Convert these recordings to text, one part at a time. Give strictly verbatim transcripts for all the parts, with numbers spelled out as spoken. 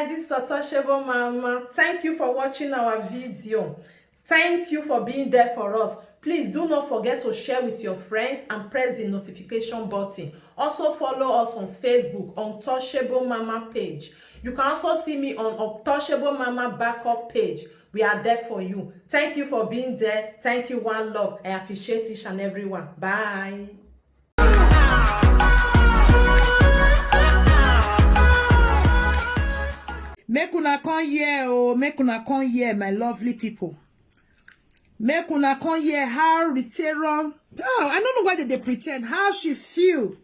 This is Untouchable Mama. Thank you for watching our video. Thank you for being there for us. Please do not forget to share with your friends and press the notification button. Also follow us on Facebook, Untouchable Mama page. You can also see me on Untouchable Mama backup page. We are there for you. Thank you for being there. Thank you, one love. I appreciate each and every one. Bye. Make una come here, oh, make una come here, my lovely people. Make una come here, how Riteron. Oh, I don't know why they, they pretend. How she feel.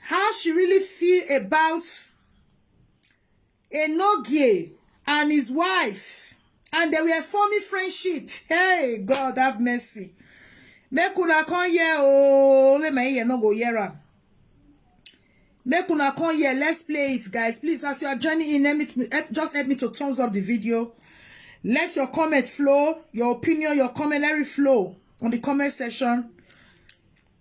How she really feel about Enogie and his wife. And they were forming friendship. Hey, God, have mercy. Make una come here, oh, let me hear, no go here. Am. Make una come here. Let's play it, guys. Please, as you are joining in, let me, help, just help me to thumbs up the video. Let your comment flow, your opinion, your comment, let it flow on the comment section.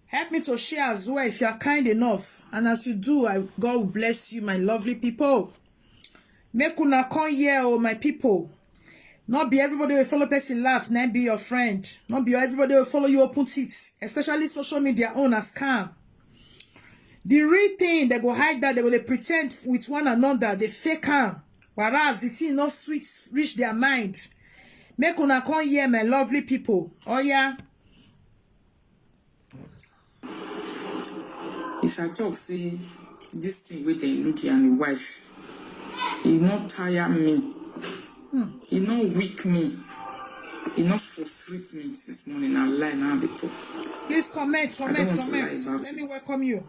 Help me to share as well if you are kind enough. And as you do, I, God will bless you, my lovely people. Make una come here, oh, my people. Not be everybody will follow person laugh, not be your friend. Not be everybody will follow you open teeth, especially social media own as scam. The real thing, they go hide that, they go they pretend with one another, they fake am. Whereas the thing not sweet, reach their mind. Make una come here, my lovely people. Oh yeah. If I talk say this thing with the Nudi and the wife, e no tire me, e no weak me, e no frustrate me since morning. I lie now they talk. Please comment, comment, comment. Let me welcome you.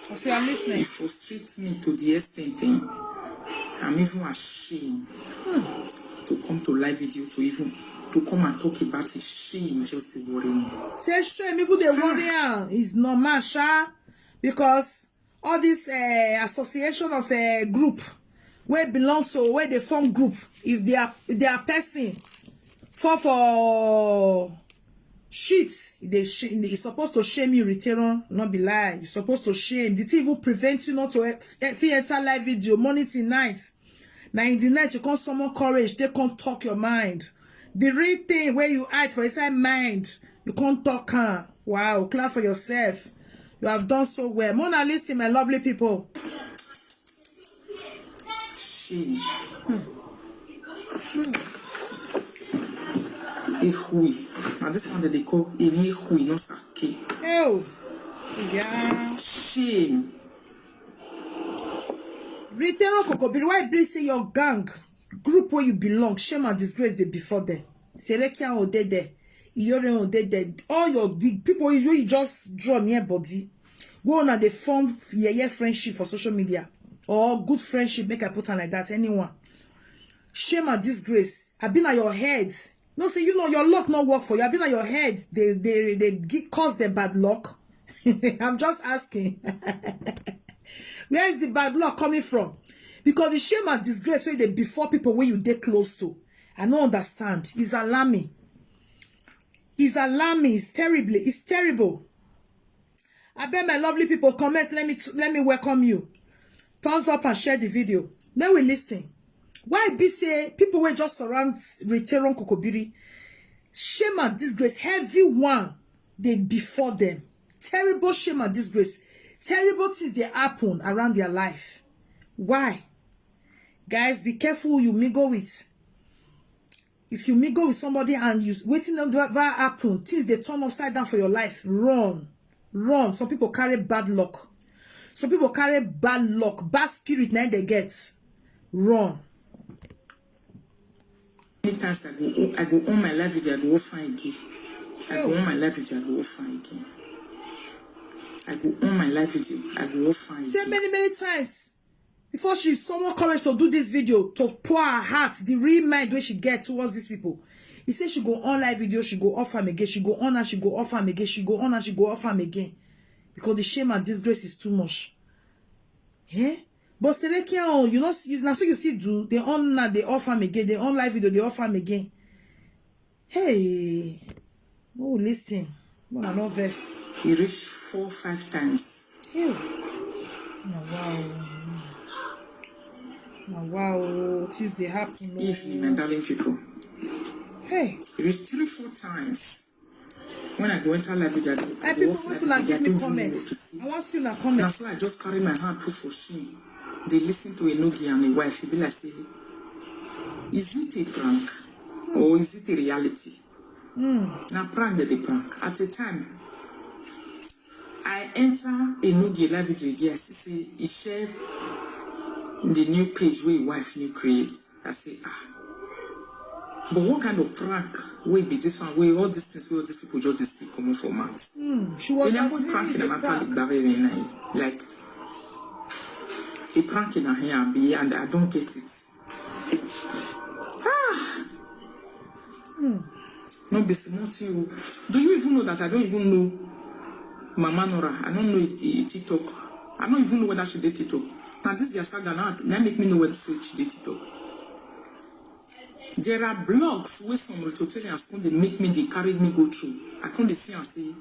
As you are listening. It frustrates me to the extent, eh? I'm even ashamed to come to live video to even to come and talk about it. Shame just dey worry me. Say shame, even the warrior is normal, sha, because all this uh, association of a uh, group where belong to where they form group, if they are they are person for for shit, they sh- it's supposed to shame you, Riteron, not be lie. You're supposed to shame. The thing even prevents you not to e- e- fit enter live video morning till night. Now in the night you can't summon courage. They can't talk your mind. The real thing where you hide for inside mind, you can't talk am. Wow, clap for yourself. You have done so well. Mona, listen, my lovely people. Shame. Ehui. And this one that they call Ehui, not Sake. Oh, yeah. Shame. Riteron Kokobiri, why be say your gang group where you belong, shame and disgrace dey before them. Serekian Odede, Iyore Odede, all your the people you, you just draw near body. Go on and they form yeye friendship for social media or good friendship, make I put on like that. Anyone, shame and disgrace. I been at your head. No, say you know your luck not work for you. I been at your head. They they they gi- cause them bad luck. I'm just asking. Where is the bad luck coming from? Because the shame and disgrace where they before people where you dey close to. I don't understand. It's alarming. It's alarming. It's terribly. It's terrible. I bet my lovely people comment. Let me let me welcome you. Thumbs up and share the video. May we listen. Why be say people will just surround Riteron Kokobiri? Shame and disgrace. Heavy one. They before them. Terrible shame and disgrace. Terrible things they happen around their life. Why? Guys, be careful who you mingle with. If you mingle with somebody and you waiting on whatever happen, things they turn upside down for your life. Run. Run. Some people carry bad luck. Some people carry bad luck, bad spirit, now they get. Run. Many times I go, I go on my live video, I go find again. I go on my live video, I go find again. I go on my live video, I go find again. Say many, many times. Before she summon courage to do this video, to pour her heart, the real mind where she get towards these people. He said she go on live video, she go off am again, she go on and she go off am again, she go on and she go off am again. Because the shame and disgrace is too much. Eh? But Selekia, oh, you know, you, now so you see do, they on now, they off am again, they on live video, they off am again. Hey, oh, listen. Mona no vex. He reached four, five times. Ew. No, wow. Wow, things dey happen. Evening, my darling people. Hey, It reached three, four times. When I go enter live video, I go my I go people, watch make live una video, I give me don't even know what comments. To see. I want see una Na comments. So I just carry my hand put for shame. They listen to Enogie and a wife. She be like, say, is it a prank or is it a reality? Now prank that they prank. At a time, I enter Enogie live video again. I see say he share the new page where his wife new create. I say, ah. But what kind of prank will be this one where all these things where all these people just dey speak comot for mouth? She was When I'm assuming prank it's in a a matter prank. Like, like a prank in a here be and I don't get it. Ah. No be small thing o. Do you even know that I don't even know Mama Nora? I don't know it, it TikTok. I don't even know whether she did TikTok. Now this is your saga now. Now make me know what to say she did TikTok. There are blogs where some Rototarians come they make me they carry me go through. I come they see and say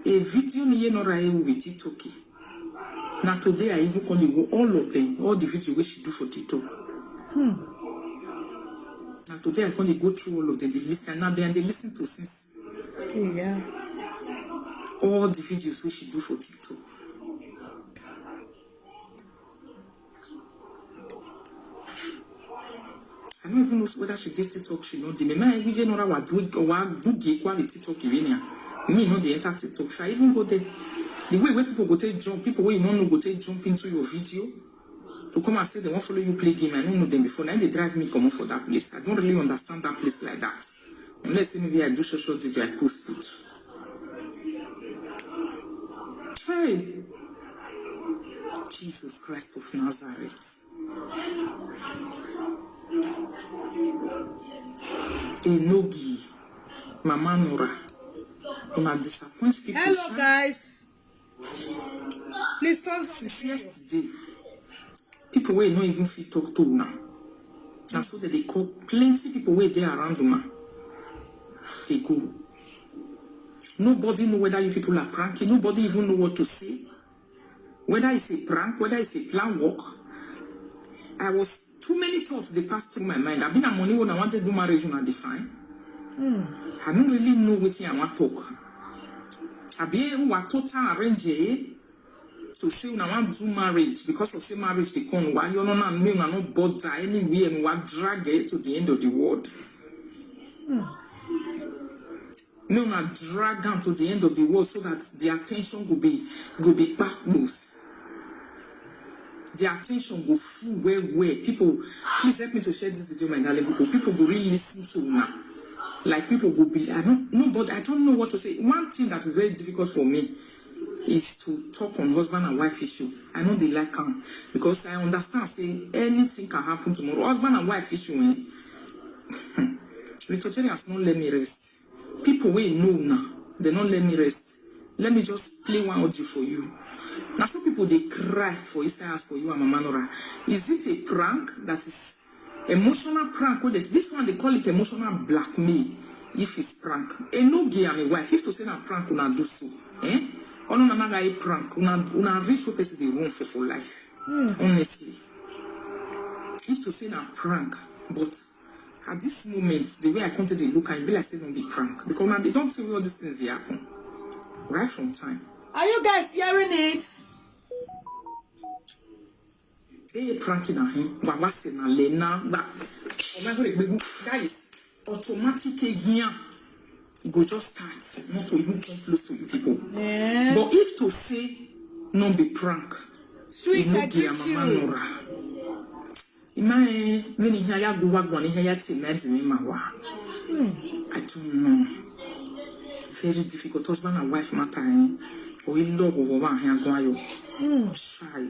a video ni ye Nora e with TikTok. Now today I even come dey go all of them, all the video wey she do for TikTok. Now today I come dey go through all of them, they listen. Now they and they listen to since Yeah. All the videos wey she do for TikTok. I don't even know whether she did TikTok, she not did. Me, my every general wa do wa do gay kwa the TikTok even here. Me not the enter TikTok. If I even go there, the way where people go take jump, people where you don't know go take jump into your video to come and say they won't follow you play game. I don't know them before. Now they drive me come for that place. I don't really understand that place like that. Unless maybe I do social video, I post put. Hey, Jesus Christ of Nazareth. Enogi, Mama Nora, una disappoint people. Hello, guys. Please don't Since yesterday, people wey no even fit talk to una. Na so that they call plenty people wey dey around una. They go. Nobody know whether you people are pranking. Nobody even know what to say. Whether it's a prank, whether it's a plan work. I was too many thoughts they passed through my mind. I've been a money when I wanted to do marriage on a define. I don't really know what I want talk. I be who I total arrange eh, to say when I want to do marriage because of say marriage they come. Why you no know me? I no bother anywhere and what drag it to the end of the world. No, na drag am to the end of the world so that the attention go be go be back close. The attention go full well well. People, please help me to share this video, my darling people. People go really listen to una. Like people go be, I don't know, but I don't know what to say. One thing that is very difficult for me is to talk on husband and wife issue. I know they like am because I understand say anything can happen tomorrow. Husband and wife issue, eh? Rototarians no let me rest. People wey know now, they no let me rest. Let me just play one audio for you. Now some people they cry for inside house for you and Mama Nora. Is it a prank that is emotional prank? With it? This one they call it emotional blackmail. If it's prank, a no gay and a wife. If to say na prank, una do so. Eh? Oh no, na a prank. Una una reach what person they run for for life. Honestly, if to say na prank, but at this moment, the way I come to the look, I be like say no be prank because now they don't tell you all these things they happen right from time. Are you guys hearing it? They pranking at him. Wawa say na lena. Wa- Oh my God, baby, guys, automatic here. It go just start not to even come close to you people. Yeah. But if to say no be prank, Sweet, no I dear greet Mama you. Nora. Ima eh, when he ya go wag one, he ya te mad me ma wa. I don't know. Very difficult. Husband and wife matter, eh? Or we love over one here go ayo. Shy.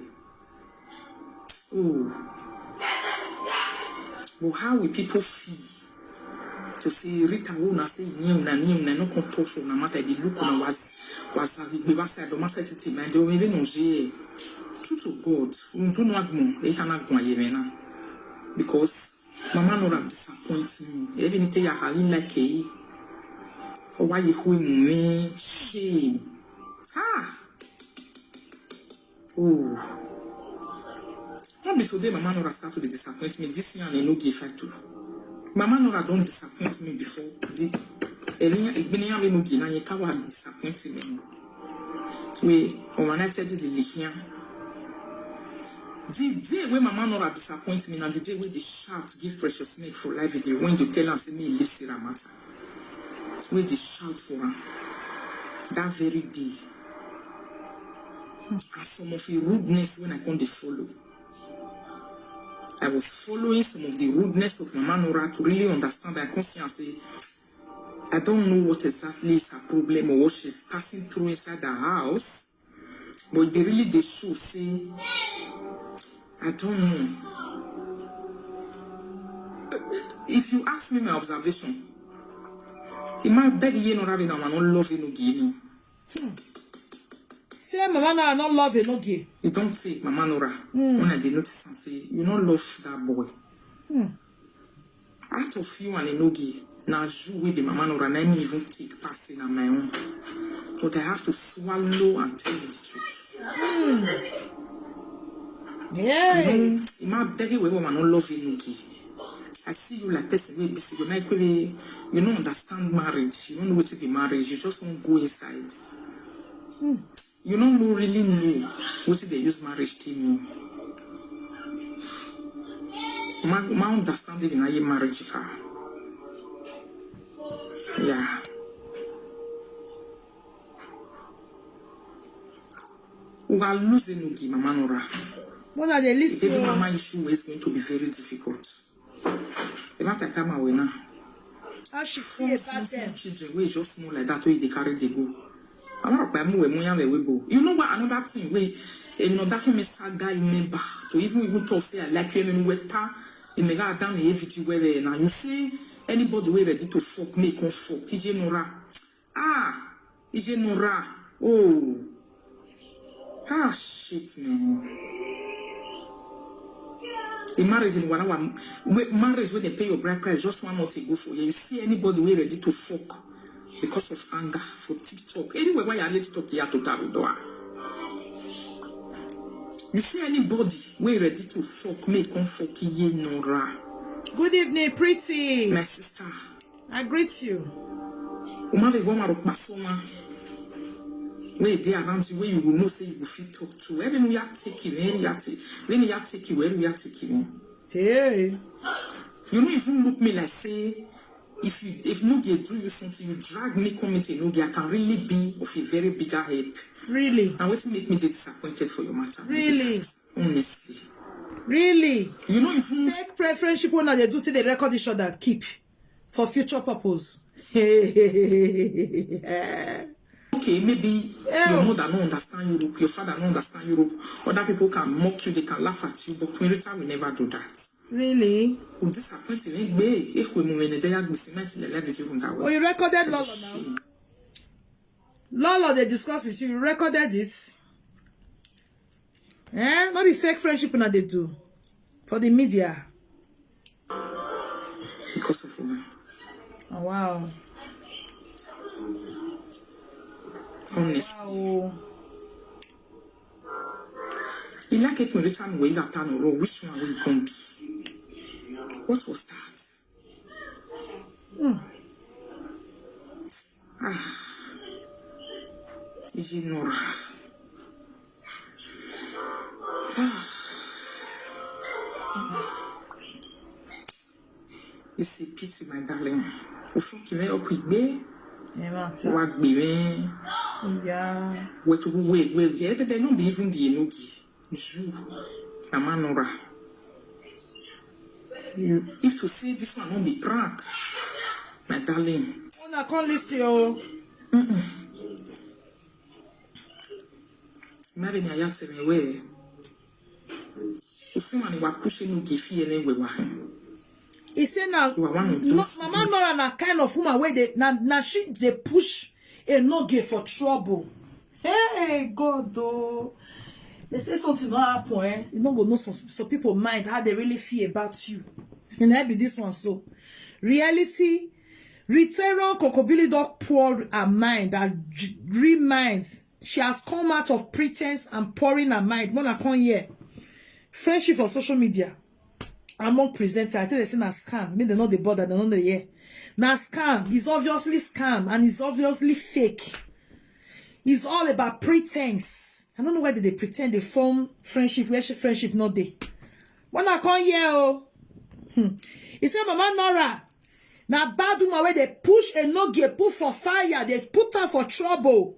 Oh. But how will people feel to say Rita who na say new na new na no come touch una matter? They look una was was a big baby side of my side to my do we no je. True to God, we do not go. They cannot go here now because Mama Nora disappoint me. Even if they are highly like a for why you hui me shame. Ah. Oh. No be today Mama Nora start to dey disappoint me. This year, I no give her to. Mama Nora don disappoint me before. The Eliya Igbiniya wey no give na Yinka wa disappoint me. We overnighted the Lihian. The day wey Mama Nora disappoint me na the day wey dey shout give Precious Milk for live video, when you tell am say me leave Sarah matter. Wey dey shout for am that very day. And some of the rudeness when I come dey follow. I was following some of the rudeness of Mama Nora to really understand. I come see and say, I don't know what exactly is her problem or what she's passing through inside her house. But they really dey show say, I don't know. If you ask me my observation, it might beg you no rabbit and I no love you no give me. Say Mama Nora no love Enogie. You don't take Mama Nora. When I dey notice and say, you no love that boy. Out of you and Enogie, na you wey be Mama Nora, na me even take pass na my own. But I have to swallow and tell you the truth. Yeah. Ima beg you wey woman no love Enogie. I see you like person wey be say you like really, you no understand marriage. You don't know what to be marriage. You just won't go inside. You no know really know wetin dey use marriage take mean. Ma ma understand if na ye marriage ka. Yeah. We are losing Ugi, Mama Nora. When are they Every listening? Mama issue is going to be very difficult. The matter come away now. How she feel Small, about small them? Children wey just small like that wey dey carry dey go. I'm not by move when we go. You know what? Another thing wey another thing is saga remember to even even talk say I like you even wetter. You may go down the A V G where now you see anybody wey ready to fuck me come fuck. Ije Nora. Ah, Ije Nora. Oh. Ah shit, man. The marriage in Wanawa, wait, marriage when they pay your bride price just one month ago for you. You see anybody we ready to fuck because of anger for TikTok. Anyway, why you let TikTok here to Tarudoa? You see anybody we ready to fuck me come fuck ye Nora. Good evening, pretty. My sister. I greet you. Umave goma rokpasoma. Where they around you, where you will know say you will fit talk to. Even we are taking, when we are taking, when we are taking, when we are taking. Hey. You know, if you look me like say, if you if no get do you something, you drag me come into no I can really be of a very bigger help. Really? And what make me dey disappointed for your matter? Really? Honestly. Really? You know, if you Fake friendship when they do till they record each other, keep for future purpose. Okay, maybe Yeah. Your mother no understand Europe, your father no understand Europe. Other people can mock you, they can laugh at you, but Queen Rita will never do that. Really? Who disappointed me? Gbe, ekwe mu mene de ya gbese mati le lebe ju fun dawe. Oh, you recorded Lolo now. Lolo, they discuss with you. You recorded this. Eh? Not the fake friendship now they do for the media. Because of women. Oh, wow. Honestly. Oh. He like it when the time we got time roll, which one we can be. What was that? Ah. Is it Nora? Ah. It's a pity, my darling. Ofuki me okigbe, Ẹ máa ta. wa gbe me, Yeah. we to we we we. They don't be even the enogi. You, Mama Nora. You, if to say this one won't be prank, my darling. Una come listen o. Imagine I have to me where. If you want to push no give you anywhere. He say na You are one of no, those Mama Nora na kind of woman wey dey na na she dey push Enogie for trouble. Hey God o. They say something no happen, eh? You no go know some, some people mind how they really feel about you. And that be this one so. Reality, Ritero Kokobili don pour her mind, her j- real mind. She has come out of pretense and pouring her mind. Mona come here. Friendship for social media among presenters, I tell you say na scam. Make dem no dey bother, dem no dey hear. Na scam. It's obviously scam and it's obviously fake. It's all about pretense. I don't know why they dey pretend they form friendship where friendship no dey. When I come here, oh, hmm. He say Mama Nora, na bad woman wey dey push Enogie put for fire, dey put am for trouble.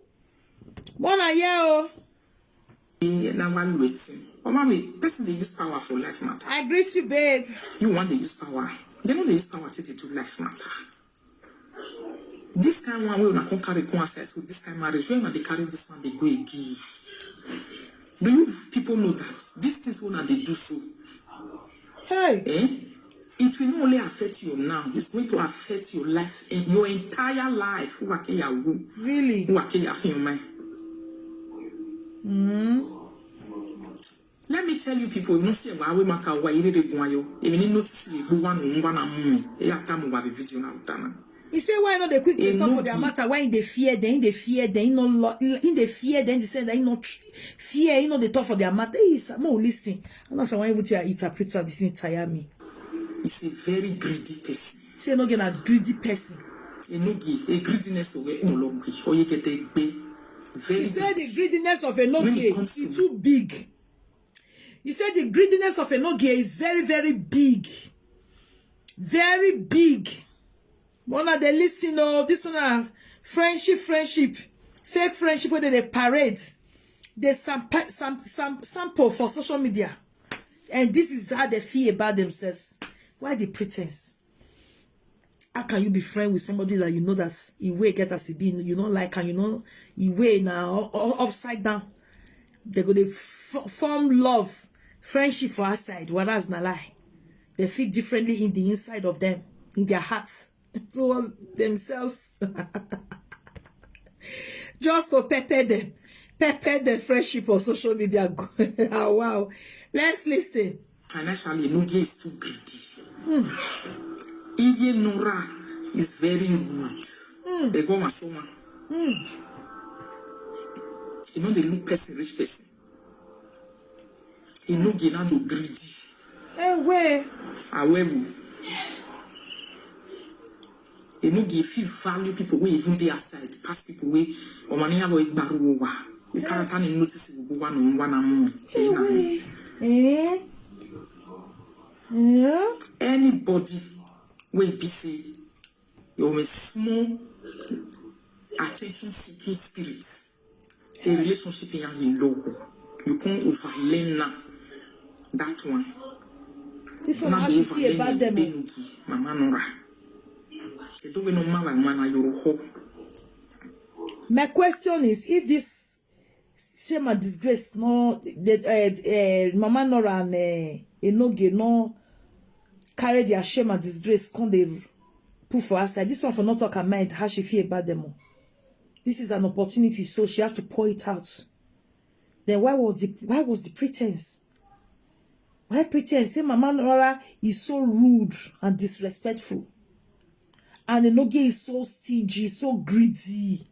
When I hear, oh, Eh, na one wetin. Oh, mommy, person dey use power for life matter. I greet you, babe. You want dey use power. They no dey use power take dey do life matter. This kind one wey una come carry come outside, so this kind marriage wey una dey carry this one dey go again. Do you people know that these things wey una dey do so, Hey, eh? It will not only affect you now, it's going to affect your life, eh, your entire life. Who are you? Really? Who are you? Your mind. Mm. Let me tell you people, you know, say why we matter why you dey go ayo. If you notice you go one on one and moon, you have time over the video now, Tana. He say why not they quick dey talk for their Enogie. Matter? Why they fear them? They fear them. You know, lo- in they fear them. They say that you know tr- fear. You know they talk for their matter. Hey, sir, no, listen. I'm not someone even to interpret this thing tire me. He's a very greedy person. Say no get a greedy person. Enogie, a greediness of a Ologbe, or you get a gbe. Very He said the greedy. Greediness of When it Enogie comes to is too big. He said the greediness of Enogie is very, very big. Very big. One of the listen, oh, this one are friendship, friendship, fake friendship where they parade. They sampa- sam- sam- sample for social media. And this is how they feel about themselves. Why the pretense? How can you be friend with somebody that you know that he way get as he be, you don't like, and you know he way now u- u- upside down? They go they f- form love, friendship for outside, whereas na lie. They feel differently in the inside of them, in their hearts, towards themselves. Just to pepper them, pepper the friendship on social media. Ah, wow. Let's listen. Financially, Enogie is too greedy. Iye Nora is very rude. They go my someone. You know they look person, rich person. Enogie now do greedy. Hey, way. However, Enogie fit value people wey even dey outside pass people wey omani yabo igbaruwo wa. The character ni notice go one on one and more. Eh? Yeah. Anybody wey be say you a small attention seeking spirit, a relationship in a low, you can't overlearn now. That one. This one, Now how go she feel overlearn about your them? Enogie, Mama Nora. They don't know mama and man your whole. My question is, if this shame and disgrace, no, the uh, uh, Mama Nora and uh, Enogie no carry their shame and disgrace, come they put for outside. This one for not talk her mind, how she feel about them. Oh. This is an opportunity, so she has to pour it out. Then why was the why was the pretense? Why pretense? Say Mama Nora is so rude and disrespectful, and Enogie is so stingy, so greedy.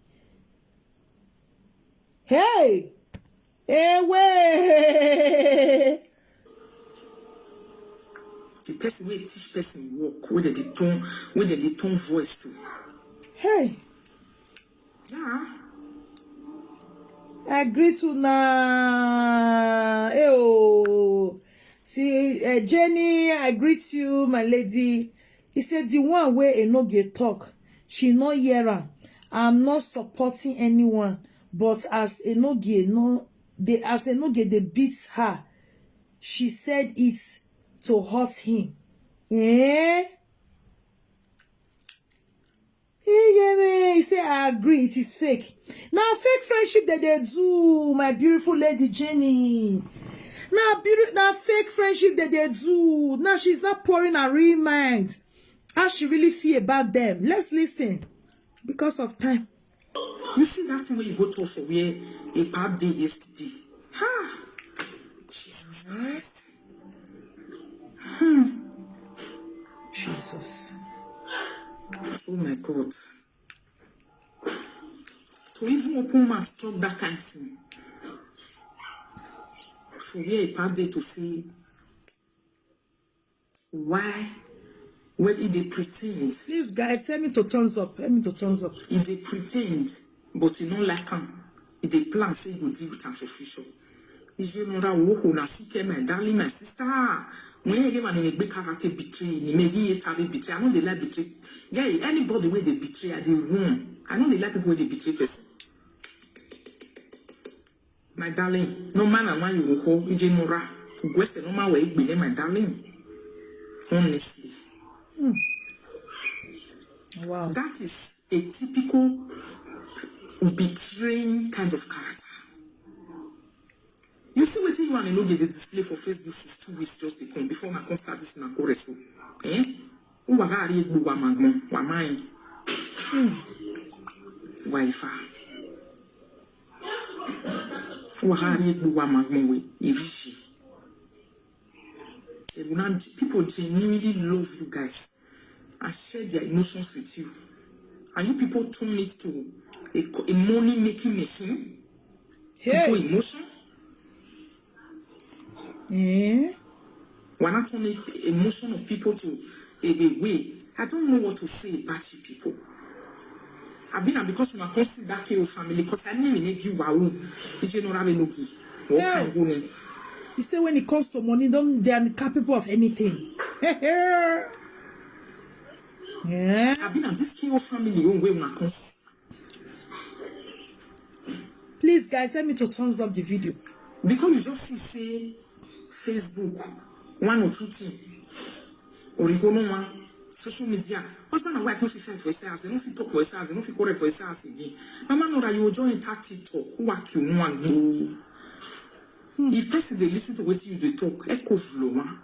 Hey, hey, way. The person wey teach person work, wey dem dey turn, wey dem dey turn voice to. Hey, Yeah. I greet you now. Hey, oh. See, uh, Jenny, I greet you, my lady. He said the one way Enogie talk, she no hear am. I'm not supporting anyone, but as Enogie no, they as Enogie they beat her, she said it to hurt him. Eh? He gave me, he said, I agree, it is fake. Now fake friendship that they do, my beautiful lady Jenny. Now, beautiful, now fake friendship that they do. Now she's not pouring her real mind. How she really feel about them. Let's listen. Because of time. You see that thing where you go to for where a pap day yesterday. Ha! Jesus Christ. Jesus. Oh my God. To even open mouth talk that kind thing. where e pass dey to say why, well, e dey pretend. Please, guys, help me to thumbs up. Help me to thumbs up. E dey pretend, but e no like am. E dey plan say e go deal with am for future. Ijenora woho na sike, my darling, my sister. When you give an egbe character betray, ni megi ye tabi betray. I no dey like betray. Yeah, anybody wey dey betray, I dey run. I no dey like people wey dey betray person. My darling, no man and one you ho, Ijenora. Gwese no man we igbele, my darling. Honestly. Wow. That is a typical betraying kind of character. You see wetin you and Enoge dey display for Facebook since two weeks just dey come before una come start this una quarrel so. Eh? Who wa gari egbu wa magbon, wa main. Wa ifa. Who wa gari egbu wa magbon we, irishi. They will not, people genuinely love you guys and share their emotions with you. And you people turn it to a, co- a money making machine. People Hey. Emotion. Eh? Why not turn the emotion of people to a, a way? I don't know what to say about you people. I been because una come see that K O family because I mean we need you wow. Did you know that we no give? What Yeah. Can go in? You say when it comes to money, don't they are capable of anything. Yeah. I been at this K O family own way una come see. Please, guys, help me to thumbs up the video. Because you just see say Facebook, one or two thing. Or you go no one, social media. Husband and wife no fit fight for yourself, they no fit talk for yourself, they no fit quarrel for yourself again. Mama know that you will join that TikTok. Who are you one go? If person they listen to what you they talk, echo flow one.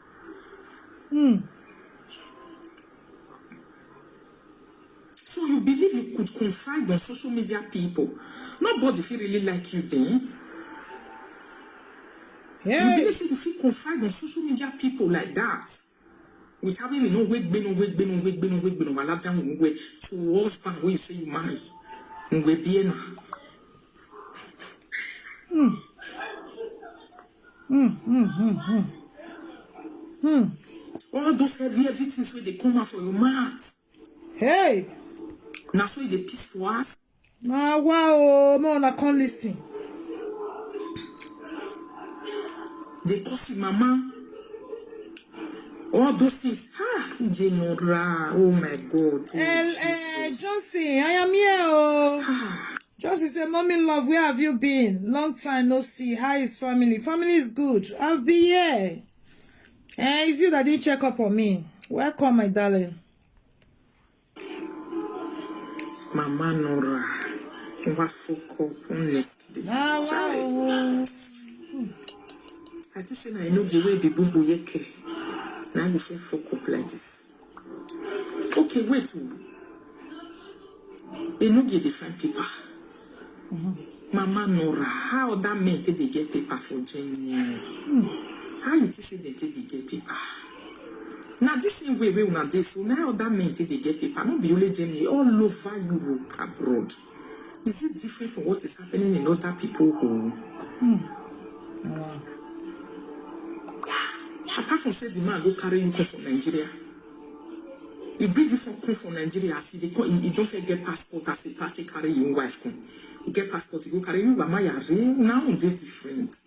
So you believe you could confide on social media people. Nobody feel really like you then. You Hey. Believe say you feel confide on social media people like that. With having you know wait beno wait beno wait beno wait beno while that time we wait to husband when you say you marry. We be na. All those heavy heavy things wey dey come out for your mouth. Hey. Na so e dey piss for us. Now, wow, more on a con listing. Dey curse him mama. All those things. Ha! Ijenora. Oh my God. Oh, And uh, Jesus. Johnson, I am here. Oh. Johnson say, "Mommy love, where have you been? Long time no see. How is family? Family is good. I'll be here. Eh, it's you that didn't check up on me. Welcome, my darling." Mama Nora. Over fuck up, honestly. Ah, Chai. Wow. I just say na I know the way be boo boo yeke. Na you fit fuck up like this. Okay, wait. Oh. E no get the fine paper. Mama Nora, how that men take dey get paper for Germany? How you think say dem take dey get paper? Na this same way wey una dey so, na how that men take dey get paper. No be only Germany, all over Europe, abroad. Is it different from what is happening in other people home? Apart from say the man go carry you come from Nigeria, he bring you from come from Nigeria as he dey come, he, he don fit get passport as a party carry your wife come. He get passport, he go carry you, mama yare, now dey different.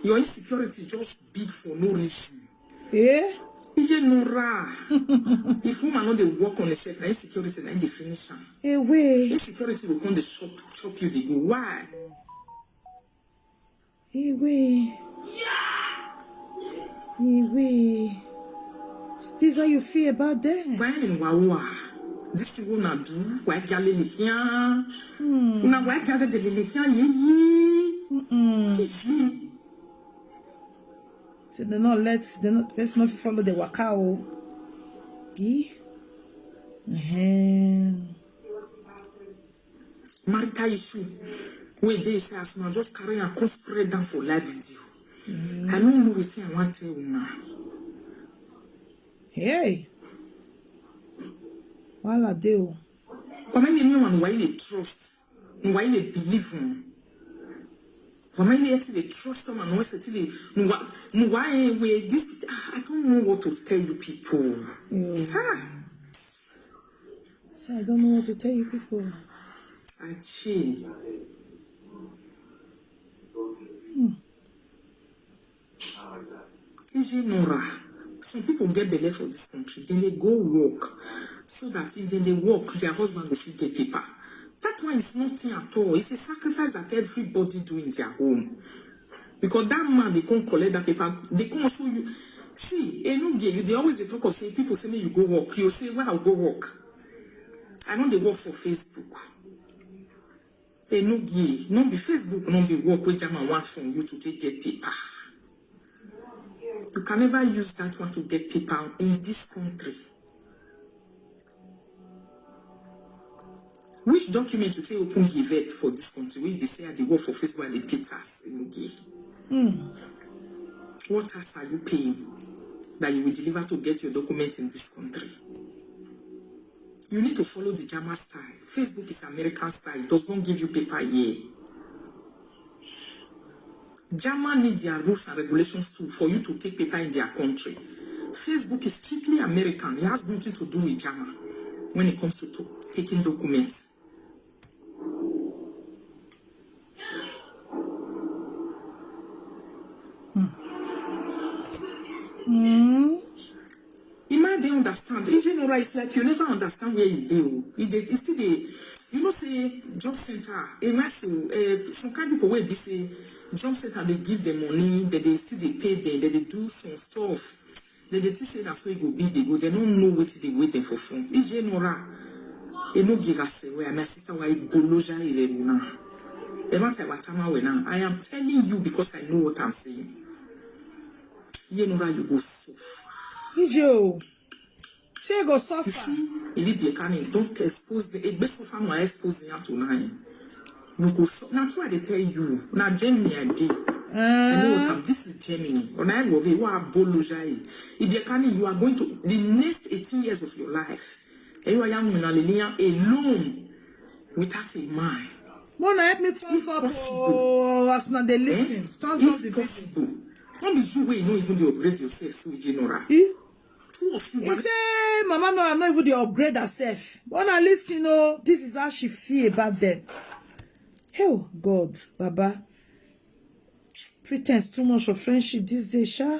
Your insecurity just big for no reason. Eh? Iye nora. If woman no dey work on herself, na insecurity na im dey finish am. Away. Insecurity go come dey chop chop you dey go. Why? Away. Away. This how you feel about them? Why in wawa? This thing una do, why gyal lele here? Una why gyal dey lele here? Ye ye. Kishi. So they not let they not person not follow the waka. Oh. Eh? Uh-huh. Marital issue wey dey say as una just carry am come spread am for live video. I no know wetin I wan tell una. Hey. Wahala dey o. Come any new one wey you trust. Why they believe him? Why they actually trust someone? Why they no why no why eh, we this ah, I don't know what to tell you people. Ah, So I don't know what to tell you people. I chill. Ije Nora, some people get belle for this country, then they go work so that if then they work, their husband will fit get paper. That one is nothing at all. It's a sacrifice that everybody do in their home. Because that man they can't collect that paper, they can't also you see, Enuge, you they always they talk of say people say me you go work. You say, "Where I go work?" I know they work for Facebook. Enuge, no be Facebook, no be work where German want from you to take get paper. You can never use that one to get paper in this country. Which document you take open give up for this country? When they say I dey work for Facebook and the Peters Enuge. What tax are you paying that you will deliver to get your document in this country? You need to follow the German style. Facebook is American style. It does not give you paper here. German need their rules and regulations too for you to take paper in their country. Facebook is strictly American. It has nothing to do with German when it comes to, to taking documents. Mm. Ima dey understand. Ije Nora, it's like you never understand where you dey o. E dey, e still dey, you know say job center, e nice o. Eh, some kind people wey be say job center dey give them money, they dey still dey pay them, they dey do some stuff. They dey think say na so e go be, they go, they no know wetin dey wait them for front. Ije Nora, e no give us away. My sister, why boloja ire now? The matter watama we now. I am telling you because I know what I'm saying. Ije Nora, you go suffer. Ije o. Say go suffer. You see, Ilibie Kani, don't expose the Egbe suffer no expose him to nine. You go so na true I dey tell you. Na Germany I dey. I know what I'm this is Germany. Ona I love it. Wa boloja e. Ibie Kani, you are going to the next eighteen years of your life. And you are young Minalilian alone without a man. Mona, help me thumbs up. Possible. Oh, as una dey listen. Eh? Thumbs up the If video. Possible. Don't be you way you know even dey upgrade yourself, so Ije Nora. Eh? Two of you He say, Mama Nora no even dey upgrade herself. Wanna listen, oh, this is how she feel about them. Oh God, Baba. Pretense too much for friendship this day, sha.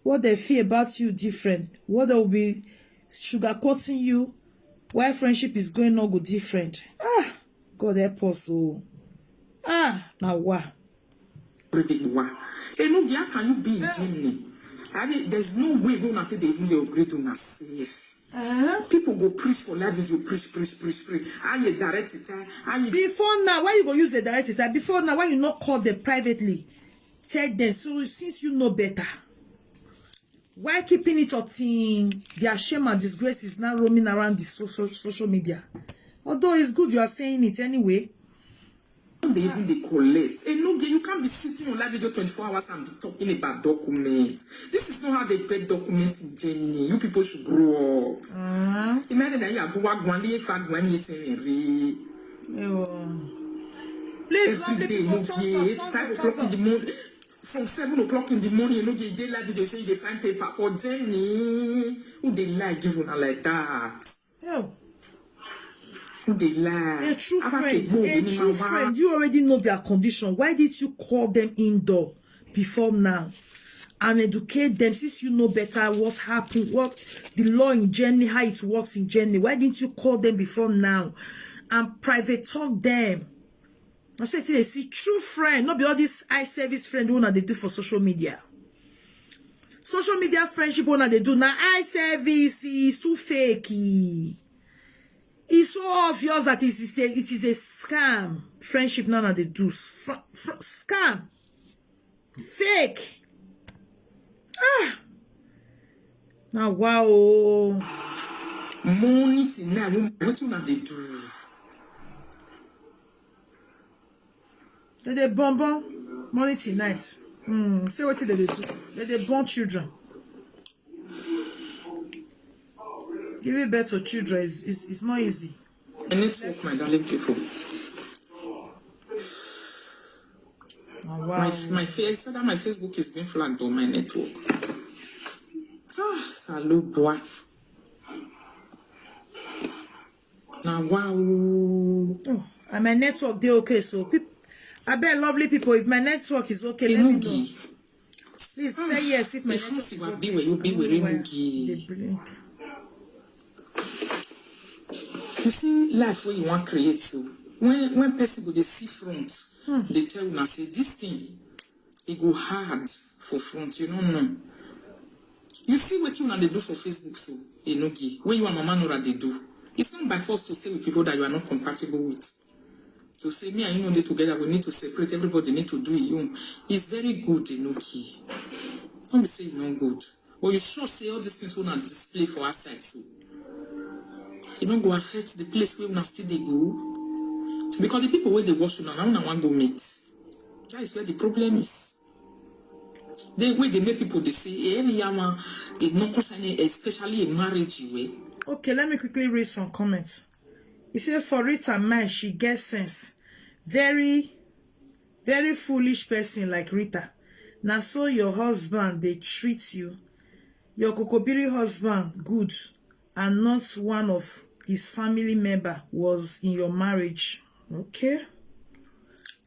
What they feel about you different. What they will be sugarcoating you while friendship is going on go different. Ah, God help us, oh. Ah, now what? Predictable. Enugi, how can you be in Germany? I mean, there's no way go na take dey even dey upgrade una safe. Uh-huh. People go preach for live video, preach, preach, preach, preach. How you direct it? Eh? How you Before now, why you go use the direct it? Before now, why you not call them privately? Tell them. So since you know better, why keeping it until their shame and disgrace is now roaming around the social social media? Although it's good you are saying it anyway. They even dey collect. Enugi, you can't be sitting on live video twenty-four hours and be talking about documents. This is not how they get documents in Germany. You people should grow up. Uh, Imagine that you are going to go and if I go and meet him. Ewo. Please, Every lovely day, people, no thumbs gay, up, eight, thumbs five up, o'clock thumbs in up. the morning. From seven o'clock in the morning, you know, they dey live video say they find paper for Germany. Who they lie give una like that? Ew. Who they lie? A true Abake friend, go, a ni true ma wa. Friend. You already know their condition. Why did you call them indoor before now and educate them since you know better what happened, what the law in Germany, how it works in Germany? Why didn't you call them before now and private talk them? I say they see true friend, not be all this eye service friend who they do for social media. Social media friendship who they do now eye service is too fakey. It's so obvious that it is a, it is a scam. Friendship none of the do fr- fr- scam, fake. Ah, now wow. Morning till night, what you una dey do? They dey born born morning till night. Mm, say what they dey do? They dey born children. Giving birth to children is is, is not easy. network, my darling people. Oh, My wow. my face, either my Facebook is being flagged or my network. Ah, Salubwa. Now, wow. Oh, and my network dey okay, so people, I bet lovely people, if my network is okay, let me know. Enugi. Please say yes if my network Efunsi is wa okay. biwe, you biwe, Why Enugi. they blink? You see, life where you want create so. When when person go dey see front, they tell you now say this thing, it go hard for front. You don't know. You see what you want to do for Facebook so, Enugi. Where you and Mama Nora they do. It's not by force to say with people that you are not compatible with. To say me and you know they together, we need to separate. Everybody need to do it. It's very good, Enugi. Don't be saying no good. But you sure say all these things will not display for our side so. You don't go affect the place where we still dey go. Because the people where they watch you now, now one go meet. That is where the problem is. The way they make people they say, hey, every yama, it not concerning, especially a marriage way. Okay, let me quickly read some comments. He said, "For Rita, man, she gets sense. Very, very foolish person like Rita. Now so your husband they treat you. Your Kokobiri husband good, and not one of his family member was in your marriage." Okay.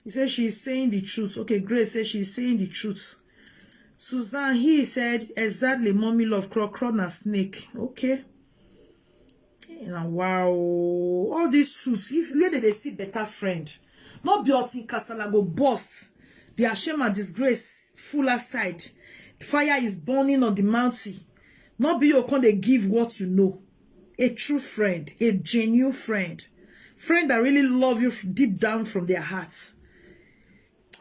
He said she's saying the truth. Okay, Grace said she's saying the truth. Suzanne, he said, "Exactly, mommy love crocodile and snake." Okay. Now, wow. All these truths, if where did they see better friend? Not be all thing kasala go burst. The shame and disgrace full aside. Fire is burning on the mountain. Not be you come they give what you know. A true friend, a genuine friend. Friend that really love you f- deep down from their hearts.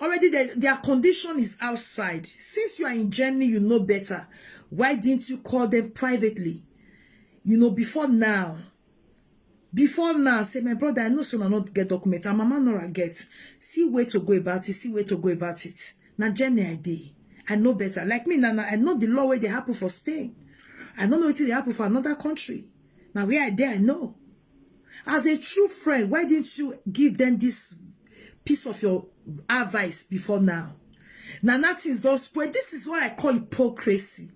Already their, their condition is outside. Since you are in Germany, you know better. Why didn't you call them privately? You know, before now. Before now, say, "My brother, I know so I not get document. And Mama Nora get. See way to go about it. See way to go about it." Now, Germany, I dey. I know better. Like me, Nana, I know the law where they happen for Spain. I don't know what they happen for another country. Now, where I dey, I know. As a true friend, why didn't you give them this piece of your advice before now? Now, nothing's done spoil. This is what I call hypocrisy.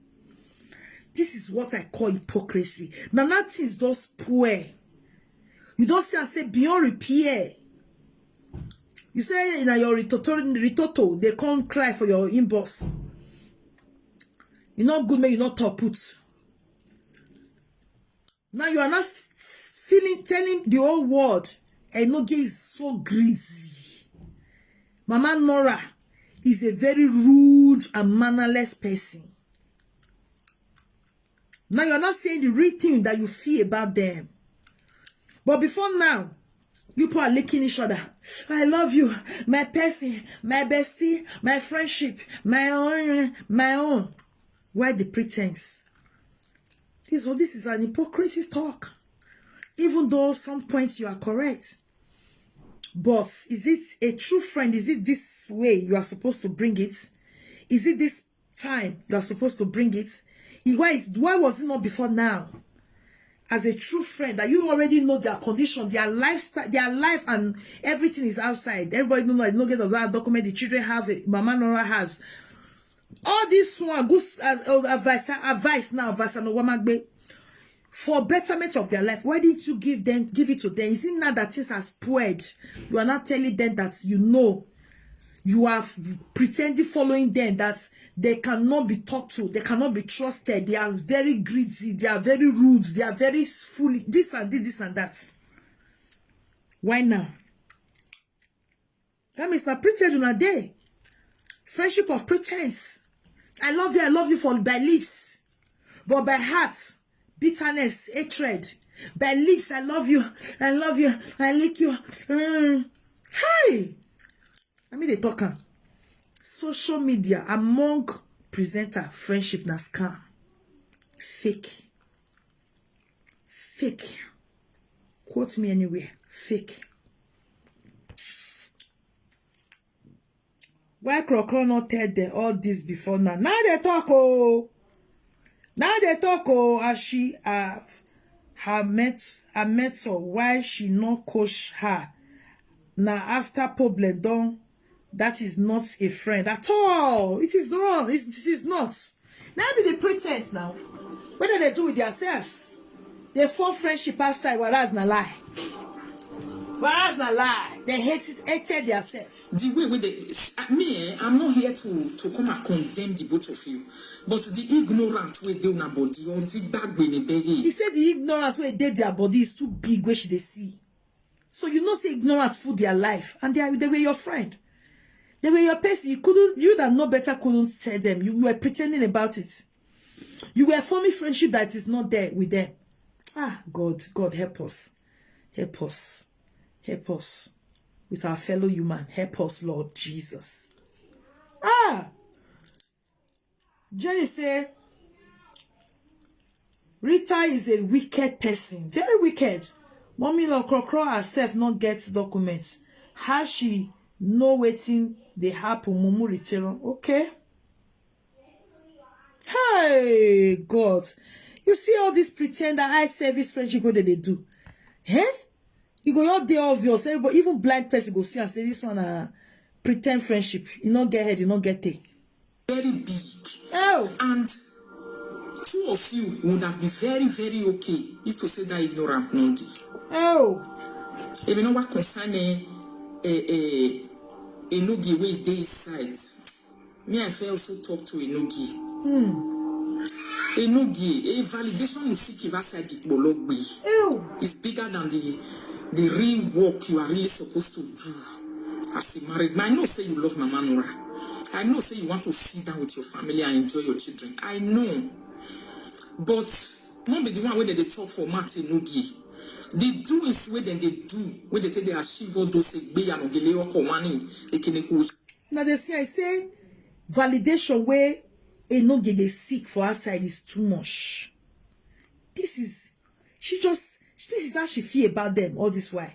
This is what I call hypocrisy. Now, nothing's done spoil. You don't say, I say, beyond repair. You say in your ritoto, ritoto, they come cry for your inbox. You not good, man, you not top put. Now you are not s- feeling, telling the whole world, Enoge is so greedy. Mama Nora is a very rude and mannerless person. Now you're not saying the real thing that you feel about them. But before now, you people are licking each other. "I love you, my person, my bestie, my friendship, my own, my own." Why the pretense? This, this is an hypocrisy talk. Even though some points you are correct. But is it a true friend? Is it this way you are supposed to bring it? Is it this time you are supposed to bring it? Is- Why is, why was it not before now? As a true friend, that you already know their condition, their lifestyle, their life, and everything is outside. Everybody know, like, no get of that document. The children have it. Mama Nora has. All this one, good s- as uh, advice, advice now, advice and Owamagbe, for betterment of their life. Why didn't you give them, give it to them? Is it now that things are spoiled? You are not telling them that you know. You are pretending following them, that they cannot be talked to, they cannot be trusted, they are very greedy, they are very rude, they are very foolish, this and this, this and that. Why now? That means na pretend una dey. Friendship of pretense. I love you, I love you for by lips, but by heart, bitterness, hatred. By lips, "I love you, I love you, I lick you." Mm. Hey! I mean, they talk am. Social media among presenter friendship na scam. Fake. Fake. Quote me anywhere. Fake. Why Krokro not tell them all this before now? Now they talk, oh. Now they talk, oh, as she have her met her mentor why she no coach her. Na after problem don, that is not a friend at all. It is not. It is not. Now be the pretense now. What do they do with themselves? They form friendship outside, whereas na lie. Whereas na lie. They hate it, hated themselves. The way wey dey me eh, I'm not here to to come and condemn the both of you, but the ignorant wey dey una body or the gbagbe ni bẹyẹ. He said the ignorance wey dey their body is too big wey she dey see. So you know say ignorant full their life and they, are, they were your friend. They were your person. You couldn't, you that know better couldn't tell them. You were pretending about it. You were forming friendship that is not there with them. Ah, God, God, help us. Help us. Help us with our fellow human. Help us, Lord Jesus. Ah! Jenny say, Rita is a wicked person. Very wicked. Mommy Lord Krokro herself no get documents. How she know wetin dey happen, Mumu Ritero. Okay. Hey, God. You see all this pretender eye service friendship wey dem dey do? Eh? E go just dey obvious. Everybody, even blind person go see and say this one na pretend friendship. E no get head, e no get tail. Very big. Oh. And two of you would have been very, very okay if to say that ignorant no dey. Oh. Èmi no wa concern eh eh eh Enogie wey dey inside. Me, I fit also talk to Enogie. Hmm. Enogie, a validation you seek if outside the Bologbe is bigger than the the real work you are really supposed to do as a married man. I know say you love Mama Nora. I know say you want to sit down with your family and enjoy your children. I know. But no be the one wey dem dey talk for mouth Enogie. The doings wey dem dey do, wey dem take dey achieve all those egbeya nogele oko wani ekeneko. Now they say I say validation where Enogie dey seek for outside is too much. This is she just this is how she feel about them all this while.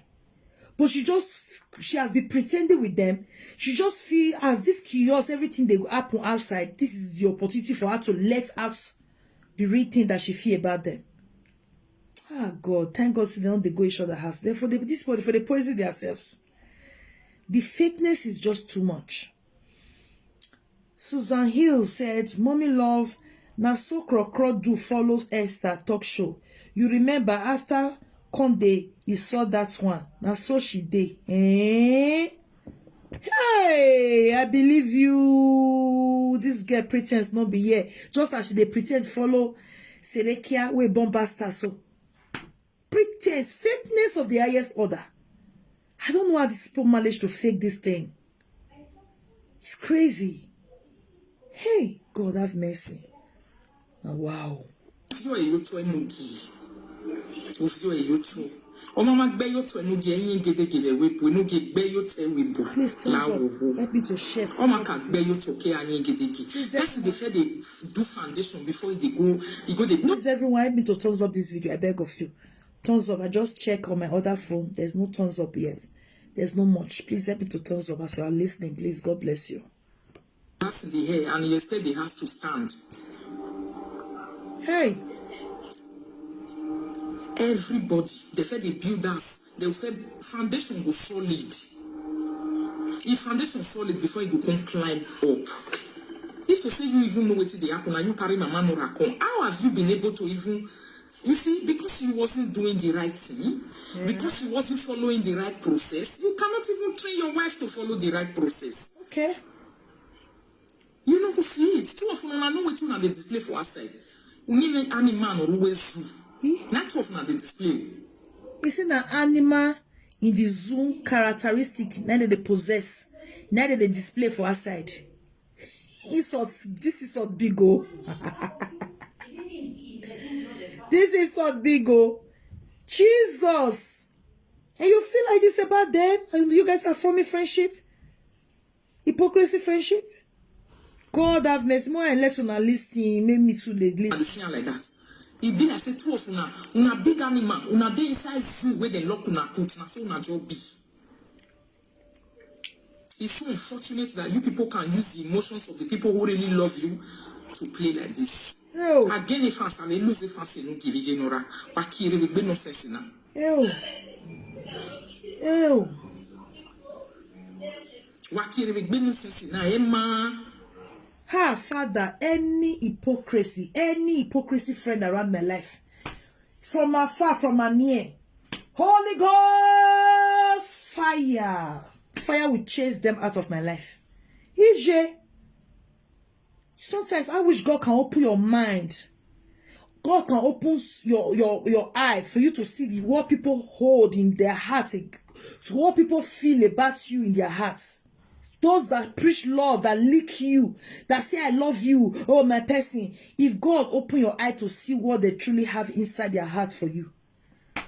But she just she has been pretending with them. She just feel as this curious everything they happen outside. This is the opportunity for her to let out the real thing that she feel about them. Ah God, thank God say they don't they go each other house. Therefore, they, this body for they poison themselves. The fakeness is just too much. Susan Hill said, "Mommy love, na so Krokro do follow Esther talk show. You remember after Conde, he saw that one. Na so she dey." Eh? Hey, I believe you. This girl pretense no be here. Just as she dey pretend follow Selekia wey born bastard so. Pretense, fakeness of the highest order. I don't know how these people manage to fake this thing. It's crazy. Hey, God have mercy. Now, wow. Ofio eyoto enogi. Ofio eyoto. Ọmọ ma gbẹ yoto enogi ẹyin gedegede wepu enogi gbẹ yoto ewebu. Please thumbs up. Help me to share. Ọmọ ka gbẹ yoto ke ẹyin gedege. Person dey fair dey do foundation before e dey go e go dey. No. Please everyone help me to thumbs up this video. I beg of you. Thumbs up. I just check on my other phone. There's no thumbs up yet. There's no much. Please help me to thumbs up as you are listening. Please, God bless you. That's in the air and you expect the house to stand. Hey. Everybody, they said the builders, they said foundation go solid. If foundation solid before you go come climb up. If to say you even know wetin dey happen and you carry mama Nora come, how have you been able to even You see, because you wasn't doing the right thing, yeah. Because you wasn't following the right process, you cannot even train your wife to follow the right process. Okay. You know, see it. Two of them, I know what you know they display for outside. We need an animal or always zoo. Not two of them they display. You see, an animal in the zoo characteristic, neither they possess, neither they display for outside. Insult, this insult big o. This insult big o. Jesus. And you feel like this about them? And you guys are forming friendship? Hypocrisy friendship? God have mercy. More and let una listen. Make me too late. Listen. I dey see am like that. E be like say two of una, una big animal, una dey inside zoo wey dem lock una put. Na so una just be. It's so unfortunate that you people can use the emotions of the people who really love you to play like this. Ew. Again, if fans are lose the fans in Ugi General, Wakiri will be nonsense now. Ew. Ew. Wakiri will be nonsense now. Emma. Ha, Father, any hypocrisy, any hypocrisy friend around my life, from afar, from near, Holy Ghost fire, fire will chase them out of my life. Ije, sometimes I wish God can open your mind. God can open s- your your your eye for you to see the, what people hold in their hearts, eh, what people feel about you in their hearts. Those that preach love, that lick you, that say, "I love you, oh my person." If God open your eye to see what they truly have inside their heart for you,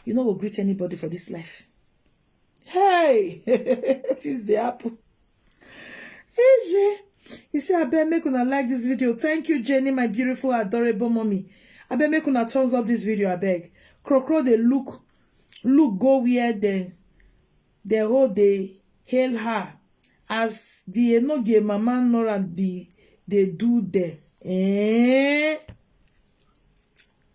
you no go greet anybody for this life. Hey, it is the apple. Eje. You see, abeg, make una like this video. Thank you, Jenny, my beautiful, adorable mommy. Abeg, make una thumbs up this video, abeg. Krokro dey look, look go where the, the whole dey hail her. As the Enogie mama Nora be dey do there. Eh?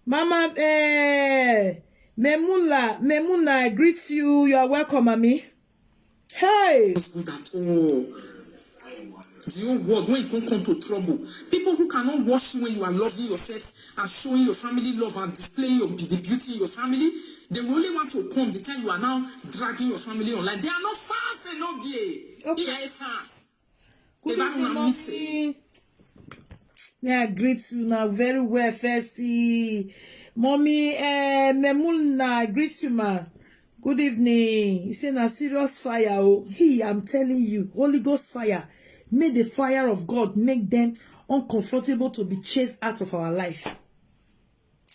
Mama, eh, Memula, Memuna, I greet you. You are welcome, Mami. Hey! Not good at all. The whole world, when it come, come to trouble, people who cannot wash you when you are loving yourselves and showing your family love and displaying your, the beauty in your family, they will only want to come the time you are now dragging your family online. They are not fans, Enogie. Okay. They are fans. Good They don't evening, wanna miss it. Mommy. Yeah, I greet you now very well, Festy. Mommy, eh, Memuna, I greet you, ma. Good evening. He say na serious fire. Oh, he, I'm telling you, Holy Ghost fire. May the fire of God make them uncomfortable to be chased out of our life.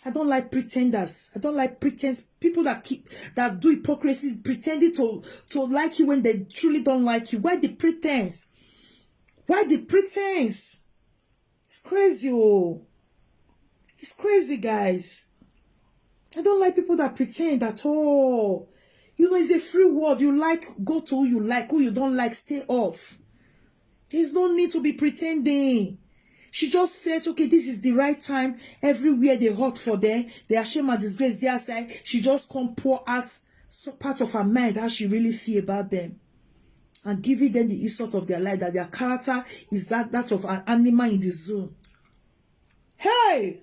I don't like pretenders. I don't like pretense. People that keep, that do hypocrisy, pretending to to like you when they truly don't like you. Why the pretense? Why the pretense? It's crazy, oh. It's crazy, guys. I don't like people that pretend at all. You know, it's a free world. You like, go to who you like. Who you don't like, stay off. There's no need to be pretending. She just felt, okay, this is the right time. Everywhere they hot for there, they are shame and disgrace their side. She just come pour out so part of her mind, how she really feel about them, and giving them the insult of their life, that their character is that, that of an animal in the zoo. Hey!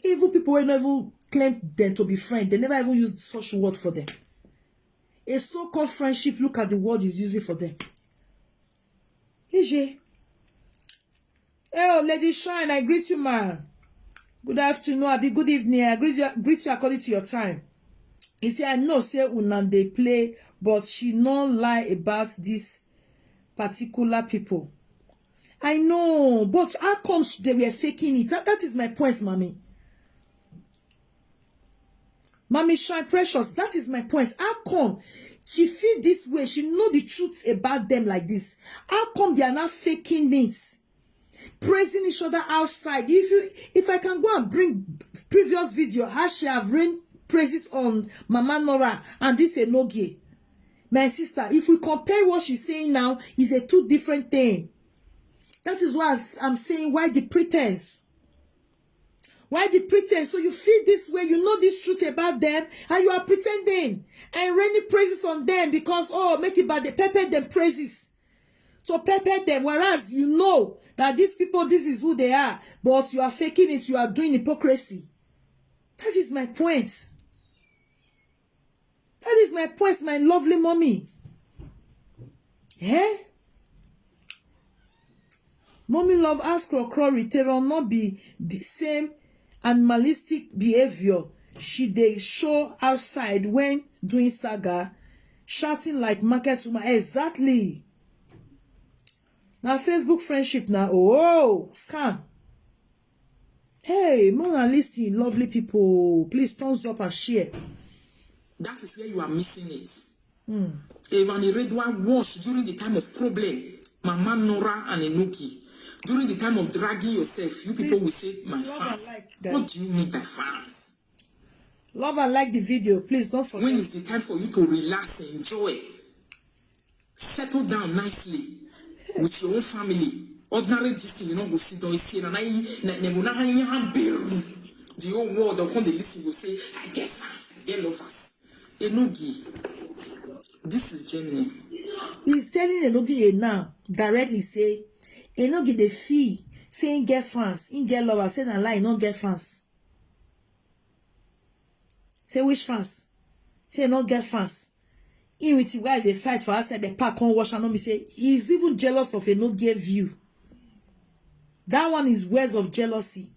Even people who never claim them to be friends, they never even used such word for them. A so-called friendship, look at the word is using for them. Ije. Oh, Lady Shine, I greet you, ma. Good afternoon, abi good evening. I greet you, greet you according to your time. You see, I know say una dey play, but she no lie about this particular people. I know, but how come sh- they were faking it? That, that is my point, mommy. Mommy Shine Precious, that is my point. How come she feel this way? She know the truth about them like this. How come they are not faking it? Praising each other outside. If you, if I can go and bring previous video, how she have rained praises on Mama Nora and this Enogie. My sister, if we compare what she's saying now, is a two different thing. That is why I'm saying, why the pretense? Why the pretense? So you feel this way, you know this truth about them, and you are pretending and raining praises on them because, oh, make it bad, they pepper them praises. So pepper them, whereas you know that these people, this is who they are, but you are faking it, you are doing hypocrisy. That is my point. That is my point, my lovely mommy. Eh? Mommy love, ask Krokro, Riteron not be the same animalistic behavior she dey show outside when doing saga, shouting like market woman. Exactly. Now Facebook friendship now. Oh, scam. Hey, Mona, listen, lovely people. Please thumbs up and share. That is where you are missing it. Even the red one wash during the time of problem. Mama Nora and Enogie. During the time of dragging yourself, you people will say, "My Love and fans." Like, guys. What do you mean by fans? Love and like the video. Please don't forget. When is the time for you to relax and enjoy? Settle down nicely with your own family. Ordinary this thing, you know, go sit down, you see, and I, na, na, na, na, na, na, the whole world, they'll come, they listen, go say, "I get fans, I get lovers." Enogie. This is genuine. He's telling Enogie now directly say, Enogie dey feel say he get fans, he get lovers, say na lie, he no get fans. Say which fans? Say no get fans. He with him guys dey fight for outside the park, come watch and no be say he's even jealous of Enogie view. That one is words of jealousy.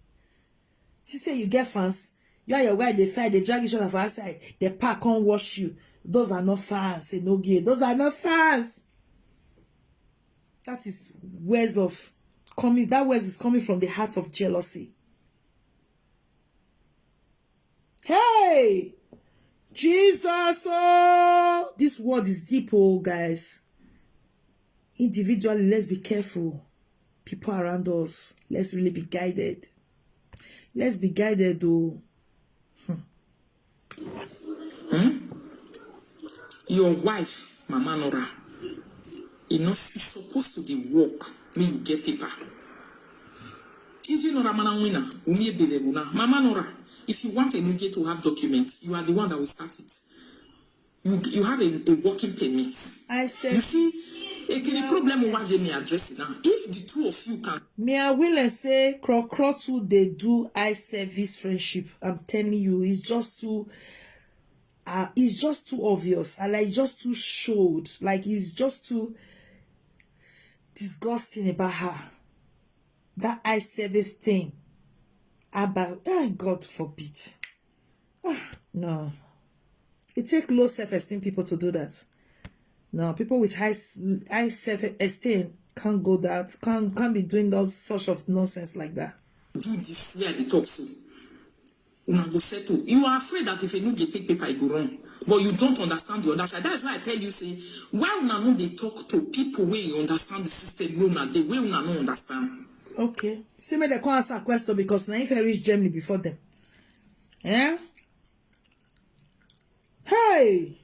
See say you get fans, you and your wife dey fight, dey drag each other for outside the park, come watch you. Those are not fans, Enogie. Those are not fans. That is words of coming. That words is coming from the heart of jealousy. Hey, Jesus! Oh, this world is deep, oh guys. Individually, let's be careful. People around us, let's really be guided. Let's be guided, though. Your wife, Mama Nora, you know, is supposed to be work. Me, you get paper. Is you Nora Manawina? Umi ebelebuna. Mama Nora, if you want Enogie to have documents, you are the one that will start it. You, you have a, a working permit. I said, You see, a kidney problem over there may address it now. If the two of you can me, I will and say, Krokro too, they do eye service friendship. I'm telling you, it's just too, uh, it's just too obvious. And like, it's just too showed. Like, it's just too disgusting about her. That eye service thing. About, ah, God forbid. Ah, no. It take low self-esteem people to do that. No, people with high s- high self-esteem can't go that, can't can't be doing all sort of nonsense like that. Do this where they talk so. Una go settle. You are afraid that if Enogie take paper, it go wrong. But you don't understand the other side. That's why I tell you, say, why una no dey talk to people wey you understand the system, wey una dey, wey una no understand. Okay. See me, they can't answer a question because now if I reach Germany before them. Eh? Hey!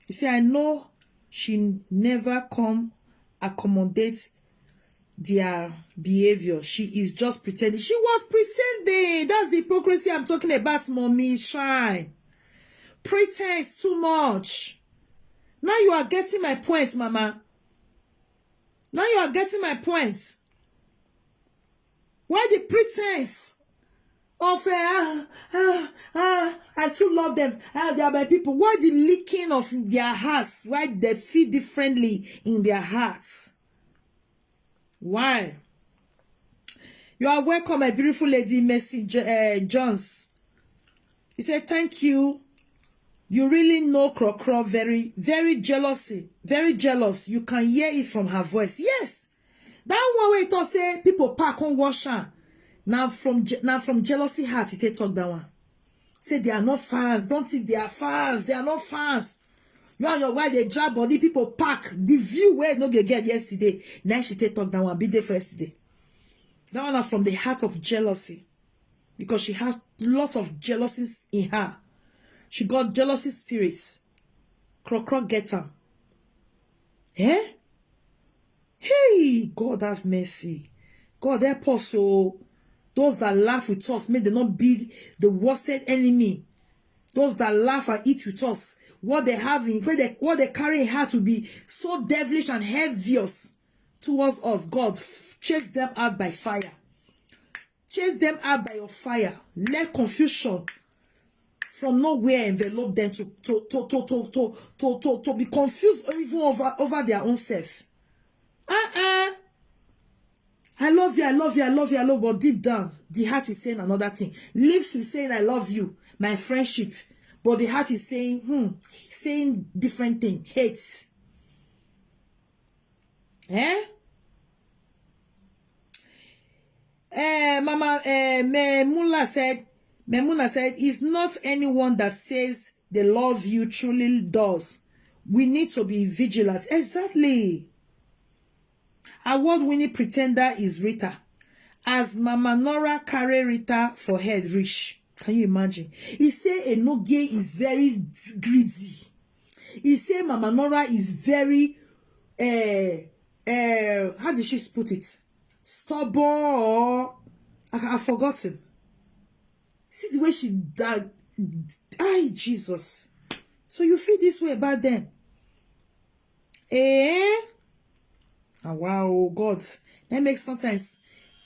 You see, I know she never come accommodate their behavior. She is just pretending. She was pretending. That's the hypocrisy I'm talking about, mommy. Shine. Pretense too much. Now you are getting my point, mama. Now you are getting my point. Why the pretense of uh, ah, ah, ah, I too love them. Ah, they are my people. Why the licking of their hearts? Why they feel differently in their hearts? Why? You are welcome, my beautiful lady, Mercy Jo- uh, Jones. He said, "Thank you. You really know Krokro very, very jealousy, very jealous. You can hear it from her voice." Yes, that one way to say people pack on wash her. Now from je- now from jealousy heart, he take talk that one. Say they are not fans. Don't think they are fans. They are not fans. You and your wife they drag body, people pack. The view where no get get yesterday. Now she take talk that one. Be there for yesterday. That one are from the heart of jealousy, because she has lots of jealousies in her. She got jealousy spirits. Krokro get am. Eh? Hey, God have mercy. God help us. So those that laugh with us, may they not be the worsted enemy. Those that laugh and eat with us, what they have in what they, what they carry in heart to be so devilish and envious towards us. God, f- chase them out by fire. Chase them out by your fire. Let confusion from nowhere envelop them to to to to to to to, to, to be confused even over over their own self. Uh-uh. I love you, I love you, I love you, I love. But deep down, the heart is saying another thing. Lips is saying, "I love you, my friendship." But the heart is saying, hmm, saying different thing. Hate. Eh? Eh, Mama eh, Memula said, Memuna said, "It's not anyone that says they love you truly does. We need to be vigilant." Exactly. Award-winning pretender is Rita. As Mama Nora carry Rita for head reach. Can you imagine? He say Enogie is very greedy. He say Mama Nora is very, uh, uh, how did she put it? stubborn or I, I've forgotten. See the way she died. Ay, Jesus. So you feel this way about them? Eh? Ah, wow, God. That makes sometimes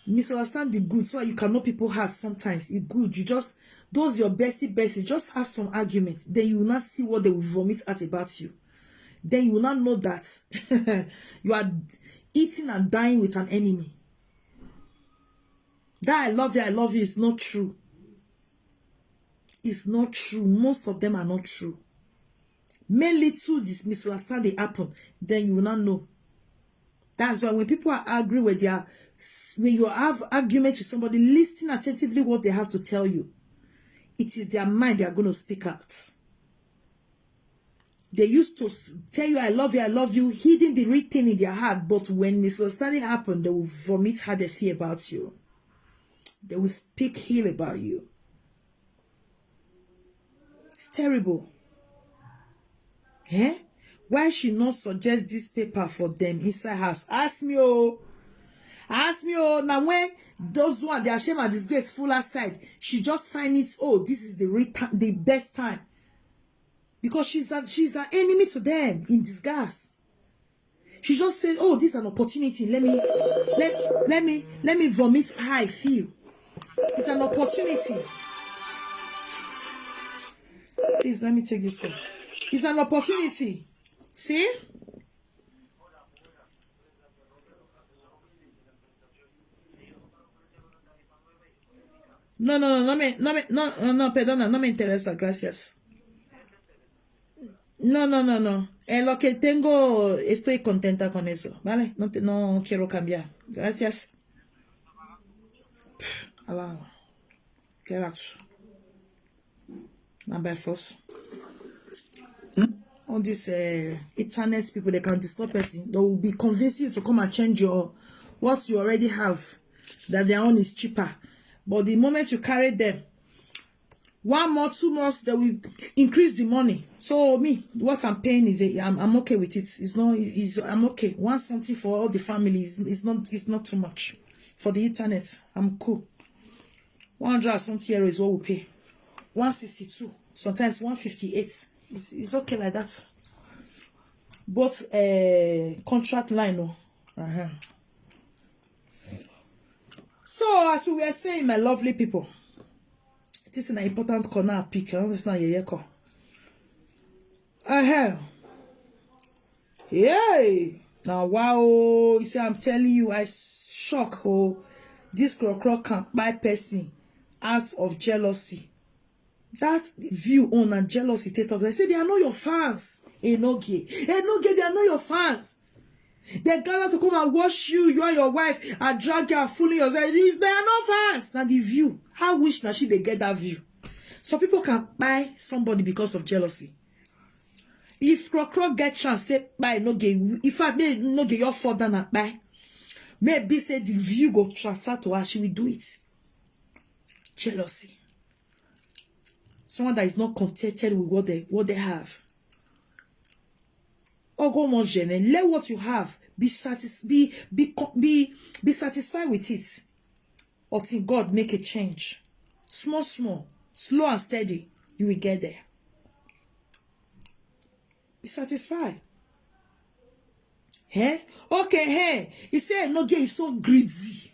misunderstand the good so you can know people heart sometimes. It's good. You just, those your bestie bestie, just have some argument. Then you will not see what they will vomit out about you. Then you will not know that you are eating and dying with an enemy. That "I love you, I love you" is not true. It's not true. Most of them are not true. Make little this misunderstanding happen, then you will not know. That's why when people are angry with their, when you have argument with somebody, listen attentively what they have to tell you. It is their mind they are going to speak out. They used to s- tell you "I love you, I love you," hidden the real thing in their heart. But when misunderstanding happen, they will vomit how they feel about you. They will speak ill about you. It's terrible. Eh? Why she not suggest this paper for them inside house? Ask me, oh. Ask me, oh. Now when those one, their shame and disgrace full outside, she just find it, oh, this is the real ti- the best time. Because she's a, she's an enemy to them in disguise. She just said, "Oh, this is an opportunity. Let me let let me let me vomit how I feel." It's an opportunity. Please let me take this call. It's an opportunity. See? No, no, no, no me, no me, no, no, no, perdona, no me interesa, gracias. No, no, no, no. En lo que tengo, estoy contenta con eso, ¿vale? No, te- no quiero cambiar. Gracias. Pff, allow. Get out. Not by force. All these uh, internet people, they can disturb person. They will be convincing you to come and change your what you already have, that their own is cheaper. But the moment you carry them, one month, two months, they will increase the money. So me, what I'm paying is a, I'm, I'm okay with it. It's not, it's, I'm okay. One something for all the families. It's not, it's not too much for the internet. I'm cool. One hundred and something euro is what we pay. One sixty-two, sometimes one fifty-eight. It's, it's okay like that. But uh, contract line, no. Uh-huh. So as we were saying, my lovely people, this is an important corner pick. I understand your call. Uh-huh. Hey, now wow, you see, I'm telling you, I shock. Oh, this crocro can buy person out of jealousy. That view on and jealousy take up. They say they are not your fans. Enoge, Enoge, they are not your fans. They gather to come and watch you, you and your wife, and drag you and fooling yourself. It is, they are not fans. Now the view. How wish now she they get that view? Some people can buy somebody because of jealousy. If Krokro get chance, they buy no gay. In fact, they no gay your father not buy. Maybe say the view go transfer to her, she will do it. Jealousy. Someone that is not contented with what they what they have. Ogo mo jene, let what you have be satis be be co- be be satisfied with it. Until God make a change. Small, small, slow and steady, you will get there. Be satisfied. Eh? Okay, hey. He said Enoge is so greedy.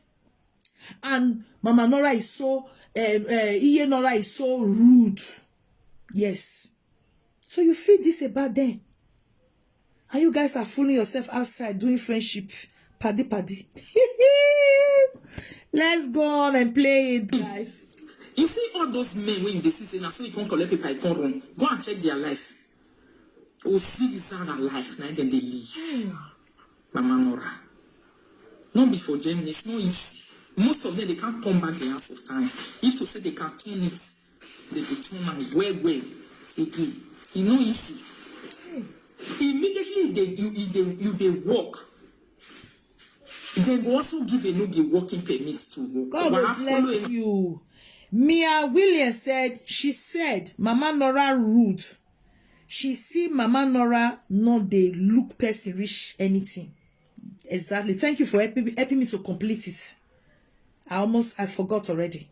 And Mama Nora is so um, uh, Iye Nora is so rude. Yes. So you feel this about them. And you guys are fooling yourself outside doing friendship. Paddy paddy. Let's go on and play it, guys. You see all those men when they see say now so you can't collect paper, you can't run. Go and check their life. Oh, see this other life now then they leave. Mama Nora. Not before Germany, it's not easy. Most of them they can't turn back the hands of time. If to say they can turn it, they go turn am well well again. E no easy. Immediately they you you dey you dey work, dem go also give Enoge working permit to work. God will bless you. Mia Williams said, she said, Mama Nora rude. She see Mama Nora no dey look person reach anything. Exactly. Thank you for helping me, helping me to complete it. I almost, I forgot already.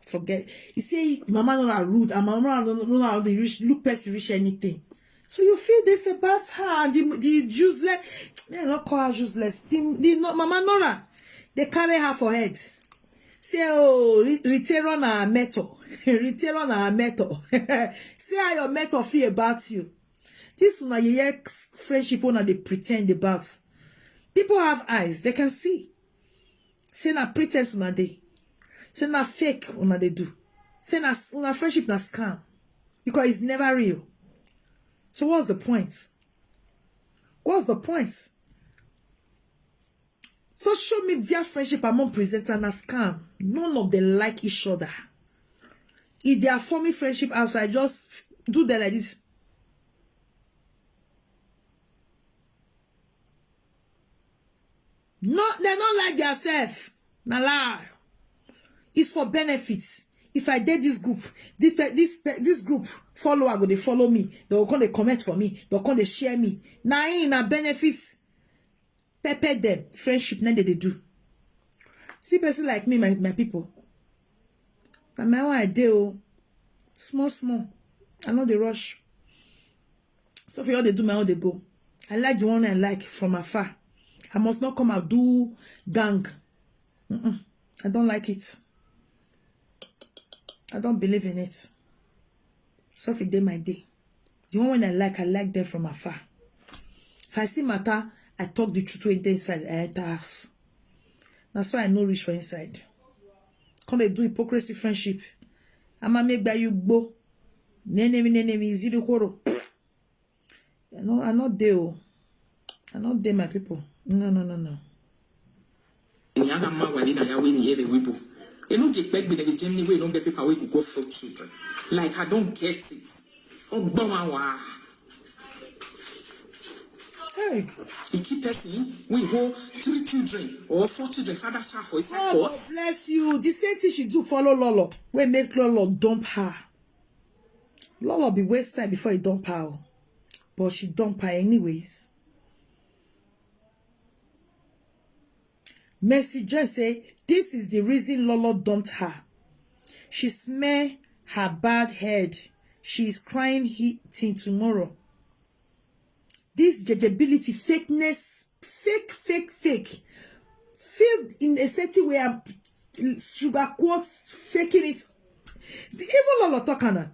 Forget. You say Mama Nora rude, and Mama Nora no, no, no, no, they reach, look person reach anything. So you feel this about her and the, the useless. They not call her useless. The, the no, Mama Nora, they carry her for head. Say, oh, re- return on her metal. Return on her metal. Say how your metal feel about you. This una yeye friendship una dey pretend about. People have eyes, they can see. Say na pretense una dey. Say na fake una dey do. Say na s- una friendship na scam. Because it's never real. So what's the point? What's the point? Social media friendship among presenters na scam. None of them like each other. If they are forming friendship outside, just do them like this. No, they don't like themselves. Na lie. It's for benefit. If I did this group, this pe- this pe- this group follower go they follow me. They will come they comment for me. They will come they share me. Na in na benefit. Pepper them. Friendship na they, they do. See person like me, my, my people. Na my own I dey o. Small small. I know the rush. So for you they do my own they go. I like the one I like from afar. I must not come out do gang. Mm-mm. I don't like it. I don't believe in it. So if it day my day. The one when I like, I like them from afar. If I see matter, I talk the truth when they inside, I enter house. That's why I know reach for inside. Come they do hypocrisy friendship. I'ma make that you go. Nenemi nenemi zidi koro. I no, I not dey o. I not dey, my people. No, no, no, no. Ni ana mma wali na ya we ni yele wibu. E no dey beg me the Germany wey no get paper wey go go for children. Like I don't get it. Ogbawa wa. Hey, He keep person we hold three children or four children father share for inside God go course. Bless you. The same thing she do follow Lolo. We make Lolo dump her. Lolo be waste time before he dump her o. But she dump her anyways. Mercy Joy say this is the reason Lolo dumped her. She smell her bad head. She is crying he till tomorrow. This jejebility, fakeness, fake, fake, fake. Filled in a certain way, I'm sugar quotes, faking it. The even Lolo Tokana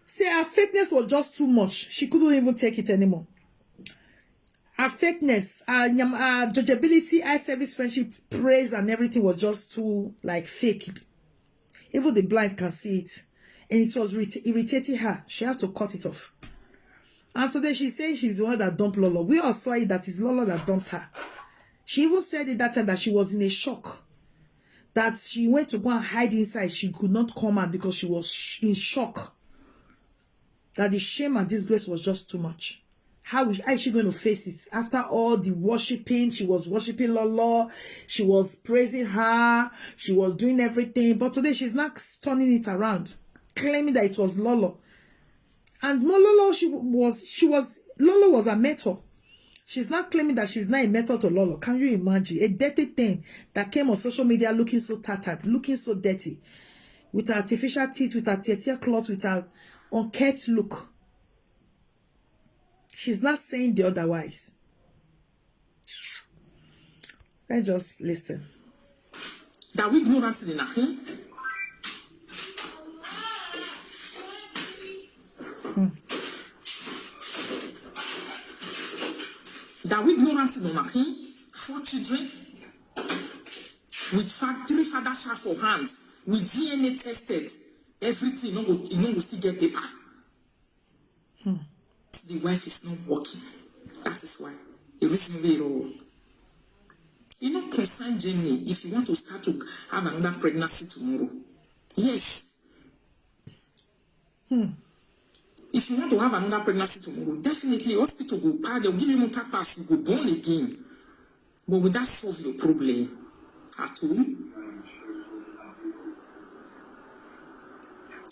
say her fakeness was just too much. She couldn't even take it anymore. Her fakeness, her, nyam- her judgeability, eye service, friendship, praise, and everything was just too like fake. Even the blind can see it. And it was irrit- irritating her. She had to cut it off. And today she's saying she's the one that dumped Lolo. We all saw it that it's Lolo that dumped her. She even said it that time that she was in a shock. That she went to go and hide inside. She could not come out because she was sh- in shock. That the shame and disgrace was just too much. How is, how is she going to face it after all the worshiping? She was worshiping Lolo. She was praising her. She was doing everything. But today she's not turning it around, claiming that it was Lolo. And Mo Lolo, she was she was Lolo was a mentor. She's not claiming that she's not a mentor to Lolo. Can you imagine a dirty thing that came on social media looking so tattered, looking so dirty, with her artificial teeth, with her tear cloth, with her unkempt look? She's not saying the otherwise. Let's just listen. That we ignorant in the nothing. That we ignorant in the nothing. Four children with fa- three father child for hands with D N A tested. Everything no go, you no go still get paper. The wife is not working. That is why. The reason we all. You know, concern Jamie if you want to start to have another pregnancy tomorrow. Yes. If you want to have another pregnancy tomorrow, definitely hospital go pay, they'll give you more pass, you go born again. But will that solve your problem at all?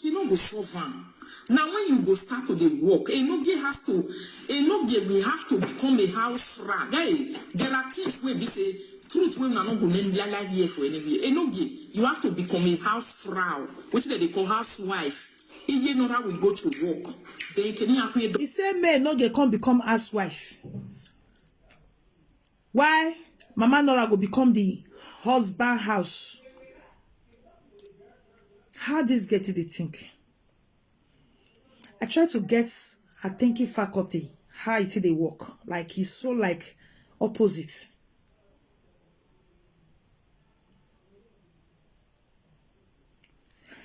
You know, go solve am. Now when you go start to dey work, Enogie has to, Enogie will have to become a house frau. Guy, there are things wey be say truth wey una no go name yala here for anywhere. Enogie, you have to become a house frau. Wetin dem dey call housewife. Iye Nora will go to work. Then Kenny Akuye. He say make Enogie come become housewife. Why Mama Nora go become the husband house? How this get to the think? I try to get her thinking faculty, how it dey work. Like, he's so, like, opposite.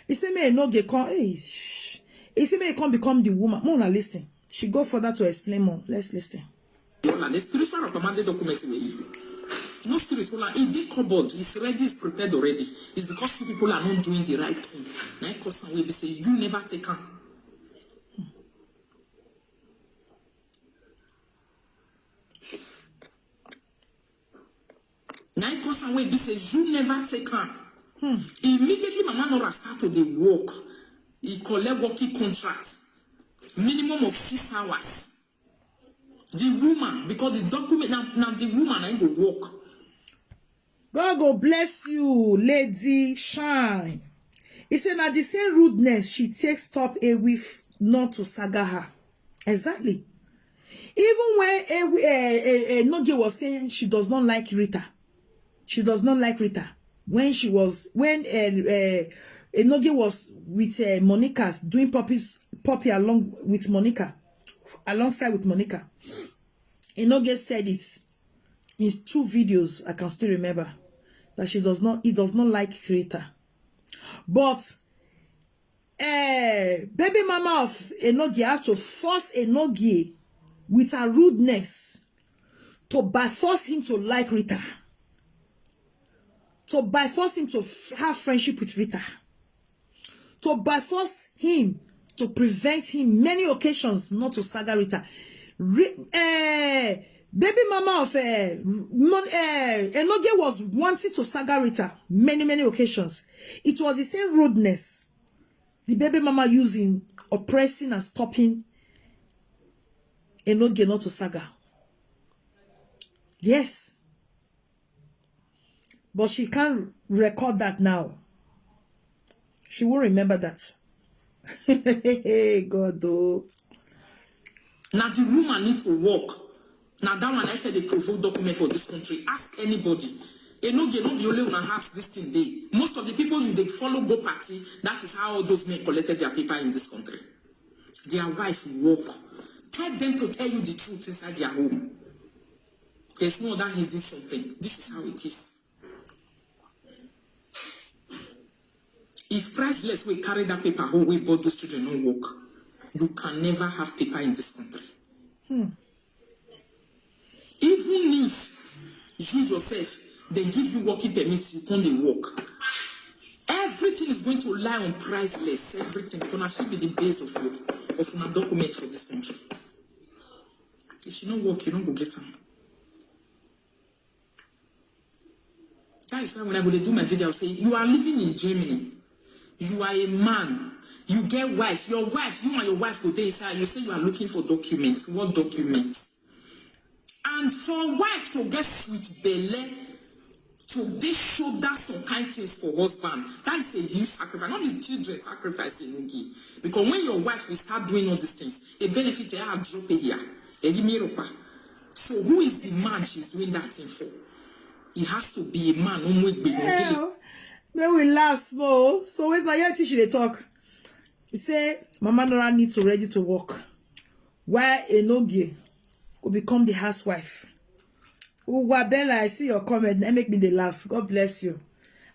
He say make Enogie come. Hey, shh. He say make he come become the woman. More na listen. She go further to explain more. Let's listen. All na the spiritual reprimanding document wey you. No spirit hold am. E dey cupboard. It's ready. It's prepared already. It's because you people are not doing the right thing. Na im cause am wey be say you never take am. Na im cause am wey be say you never take am. Hmm. Immediately Mama Nora start to dey work, he collect working contract, minimum of six hours. The woman, because the document, na, na the woman na im go work. God go bless you, Lady Shine. He say na the same rudeness she take stop Ewi f-, not to saga her. Exactly. Even when Ewi, eh, eh, eh, Enogie was saying she does not like Rita, she does not like Rita. When she was, when, eh, eh, Enogie was with, eh, Monica, doing puppies, puppy along with Monica, alongside with Monica, Enogie said it in two videos I can still remember, that she does not, he does not like Rita. But, eh, baby mama of Enogie has to force Enogie with her rudeness to by force him to like Rita, to by force him to f-, have friendship with Rita, to by force him, to prevent him many occasions not to saga Rita. Re-, eh, baby mama of, eh, Mon-, eh, Enogie was wanting to saga Rita many, many occasions. It was the same rudeness the baby mama using, oppressing and stopping Enogie not to saga. Yes. But she can't record that now. She won't remember that. God, oh. Now the woman need to work. Now that one I said they provoke document for this country. Ask anybody. Enogie, not the only one has this thing dey. Most of the people you dey follow go party, that is how all those men collected their paper in this country. Their wife work. Tell them to tell you the truth inside their home. There's no other hidden something. This is how it is. If priceless wey carry that paper home wey bought those children no work, you can never have paper in this country. Hmm. Even if you yourself, they give you working permit, you come dey work. Everything is going to lie on priceless. Everything. Because na she be the base of your, of una document for this country. If you no work, you no go get am. That is why when I go dey do my video, I say, you are living in Germany. You are a man. You get wife. Your wife, you and your wife go dey inside. You say you are looking for documents. What documents? And for wife to get sweet belle, to dey shoulder some kind things for husband, that is a huge sacrifice. Not the children sacrifice Enogie. Because when your wife will start doing all these things, a benefit, eh, I drop it here. Eh, give me ropa. So who is the man she's doing that thing for? It has to be a man. Umu egbe, Hell, may we laugh small. So wait, now here she dey talk. He say Mama Nora need to ready to work. Why Enogie go become the housewife? Ugwa Bella, I see your comment. That make me dey laugh. God bless you.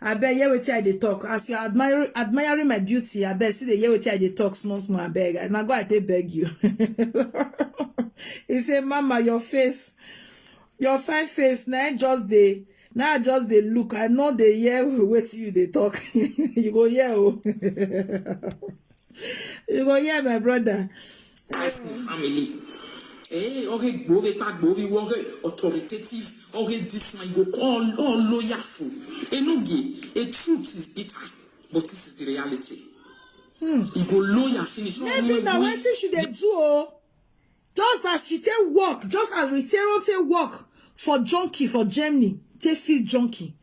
I bet hear wetin I dey talk. As you're admiring, admiring my beauty, I bet see the hear wetin I dey talk small small. I beg. And I go, I take beg you. He say, Mama, your face, your fine face, now I just dey, now I just dey look. I know they hear wetin you dey talk. You go hear, oh. You go hear, my brother. Ask the family. Eh, okay, gbove pa gbove, okay, authoritative, okay, this one you go call all lawyer for. Enogie, a truth is bitter, but this is the reality. E go low ya finish. Maybe na wetin she dey do o. Just as she take work, just as Riteron take work for junkie for Germany, take feel junkie.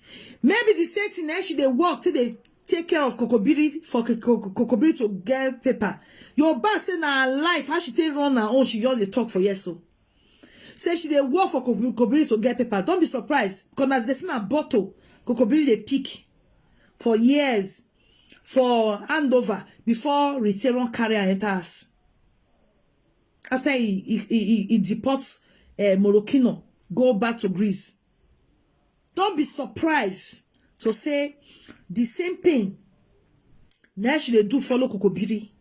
Maybe the same thing eh, she dey work till they take care of Kokobiri for Kokobiri to get paper. Your boss say na her life, how she take run her own, she just dey talk for yes so. Say she dey work for Kokobiri to get paper. Don't be surprised, because as they see na bottle, Kokobiri dey pick for years for handover before Riteron carry her enter house. After he he he, he deport uh, Morocchino, go back to Greece. Don't be surprised to say the same thing. Now she dey do follow Kokobiri.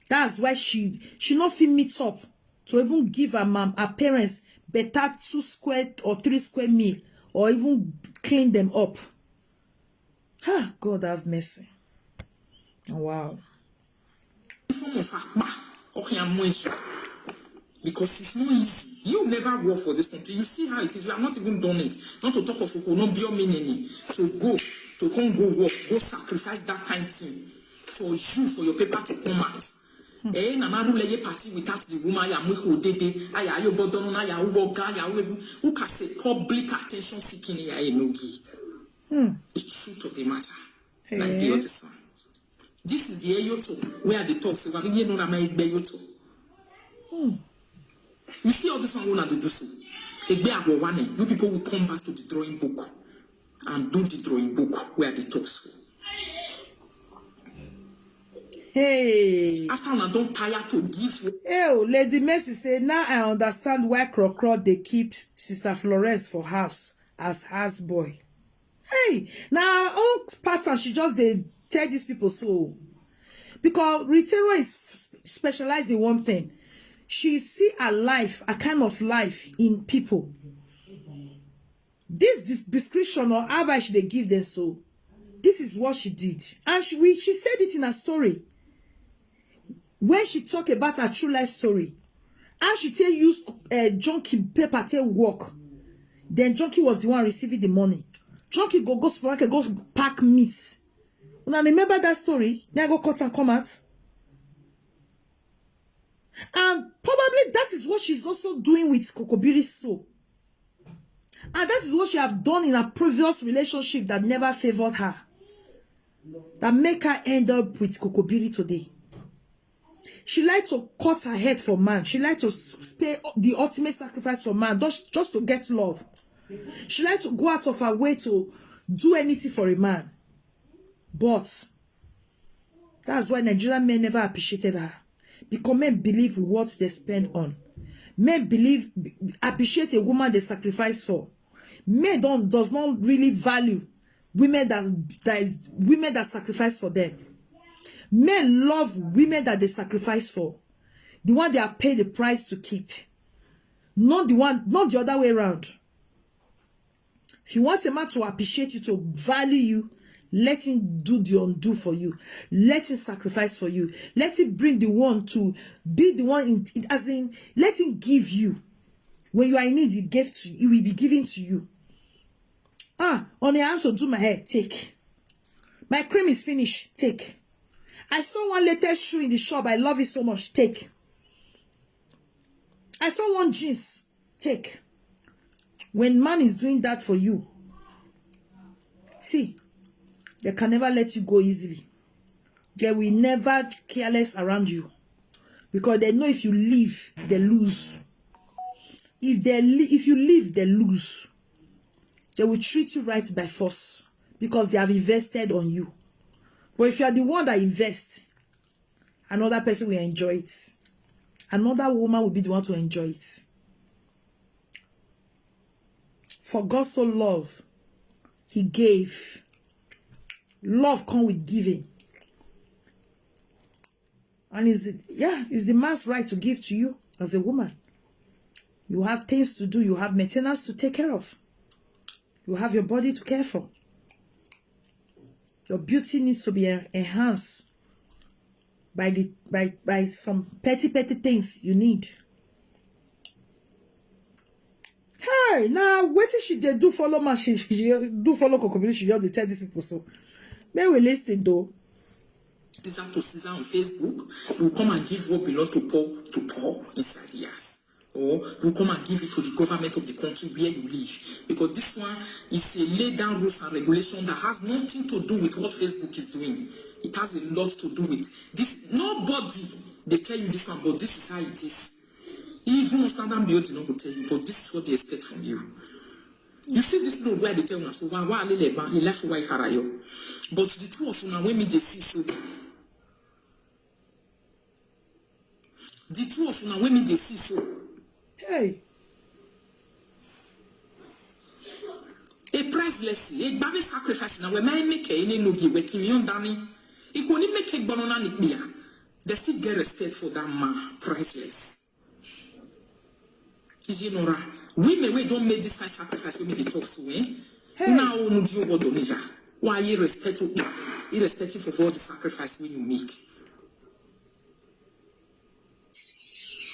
That's why she she not fit meet up to even give her mom her parents better two square or three square meal or even clean them up. Ha, God have mercy. Wow. Form of akpa, okay, I'm with you. Because it's not easy. You never work for this country. You see how it is. We are not even done it. Not to talk of Okono Biominini. To go, to come go work, go sacrifice that kind thing for you, for your paper to come out. Eh, na maru leye party without the woman ya mu ko dede aya ayo bodonu na ya uwo ga ya uwe who can say public attention seeking ya enogi. The truth of the matter, like the other one. This is the eyoto where the talk say wagi ye no na my egbe yoto. You see all this one una dey do so. Egbe awo wane, you people will come back to the drawing book and do the drawing book where the talk so. Hey. After una don tire to give Hey, oh, Lady Mercy say now I understand why Krokro dey keep Sister Florence for house as house boy. Hey, now own pattern she just dey tell these people so because Ritero is specialized in one thing. She see a life, a kind of life in people. This, this description or advice she dey give them so this is what she did, and she we, she said it in her story when she talk about her true life story, how she take use uh, junkie paper take work. Then junkie was the one receiving the money. Junkie go go supermarket go pack meat. Una remember that story? Then I go cut and come out. And probably that is what she's also doing with Kokobiri so. And that is what she have done in her previous relationship that never favored her, that make her end up with Kokobiri today. She like to cut her head for man. She like to pay the ultimate sacrifice for man just, just to get love. She like to go out of her way to do anything for a man. But that's why Nigerian men never appreciated her. Because men believe what they spend on. Men believe appreciate a woman they sacrifice for. Men don't does not really value women that that is women that sacrifice for them. Men love women that they sacrifice for. The one they have paid the price to keep. Not the one, not the other way around. If you want a man to appreciate you, to value you, let him do the undo for you. Let him sacrifice for you. Let him bring the one to be the one in, in as in let him give you. When you are in need, he gave to you, he will be given to you. Ah, on the answer, do my hair, take. My cream is finished, take. I saw one latest shoe in the shop. I love it so much. Take. I saw one jeans. Take. When man is doing that for you, see, they can never let you go easily. They will never careless around you because they know if you leave, they lose. If they if you leave, they lose. They will treat you right by force because they have invested on you. But if you are the one that invests, another person will enjoy it. Another woman will be the one to enjoy it. For God so love, he gave. Love come with giving. And is it, yeah, it's the man's right to give to you as a woman. You have things to do. You have maintenance to take care of. You have your body to care for. Your beauty needs to be enhanced by the by by some petty petty things you need. Hey, now what did she dey do follow man? She, she do follow Kokobiri. She just dey tell these people so. May we listen though. scissor to scissor on Facebook, you come and give what belong to poor to poor inside the house. Or you come and give it to the government of the country where you live. Because this one is a laid down rules and regulation that has nothing to do with what Facebook is doing. It has a lot to do with this. Nobody they tell you this one, but this is how it is. Even standard building no go tell you, but this is what they expect from you. You see this road where they tell us, so why why lele ban he left why harayo. But the two of you now when me they see so the two of you now when me they see so Hey, a priceless, a baby sacrifice now when I make a any no give working young Danny. If only make a banana nipia, they still get respect for that man. Priceless. Is you know, women we don't make this kind of sacrifice when they talk so, eh? Now, no do what don't why you respect you irrespective of all the sacrifice when you make.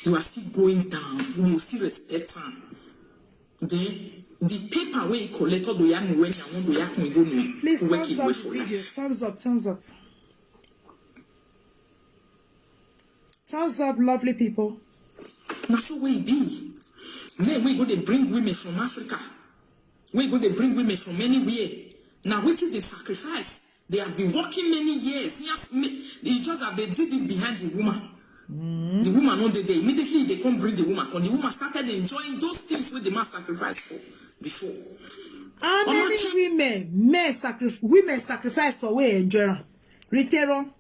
You are still going down. You will still respect him. Then the paper where he collected the yam when I want to yak me go no. Please Work thumbs it up way the for video. Life. Thumbs up, thumbs up. Thumbs up, lovely people. Now so we be. Then we go they bring women from Africa. We go they bring women from anywhere. Now wait till they sacrifice. They have been working many years. Yes, me- it's just that they did it behind the woman. The woman on the day immediately they come bring the woman. When the woman started enjoying those things with the man sacrificed for before. How Omo, many chi- women, men sacrifice, women sacrifice for way enjoy am? Ritero,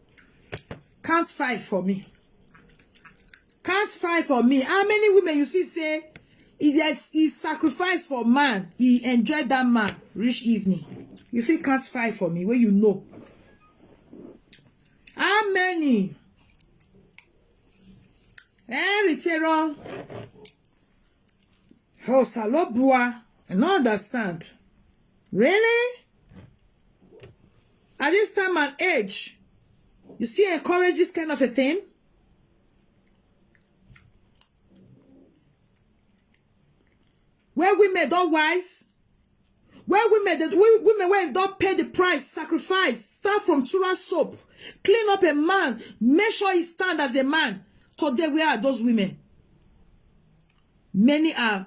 count five for me. Count five for me. How many women you see say he there's he sacrifice for man, he enjoyed that man reach evening? You fit count five for me where you know. How many? Eh, Ritero. Oh, Salobua. I don't understand. Really? At this time and age, you still encourage this kind of a thing? Where women don't wise, where women that we women when don't pay the price, sacrifice, start from Tura soap, clean up a man, make sure he stand as a man. Today, where are those women? Many are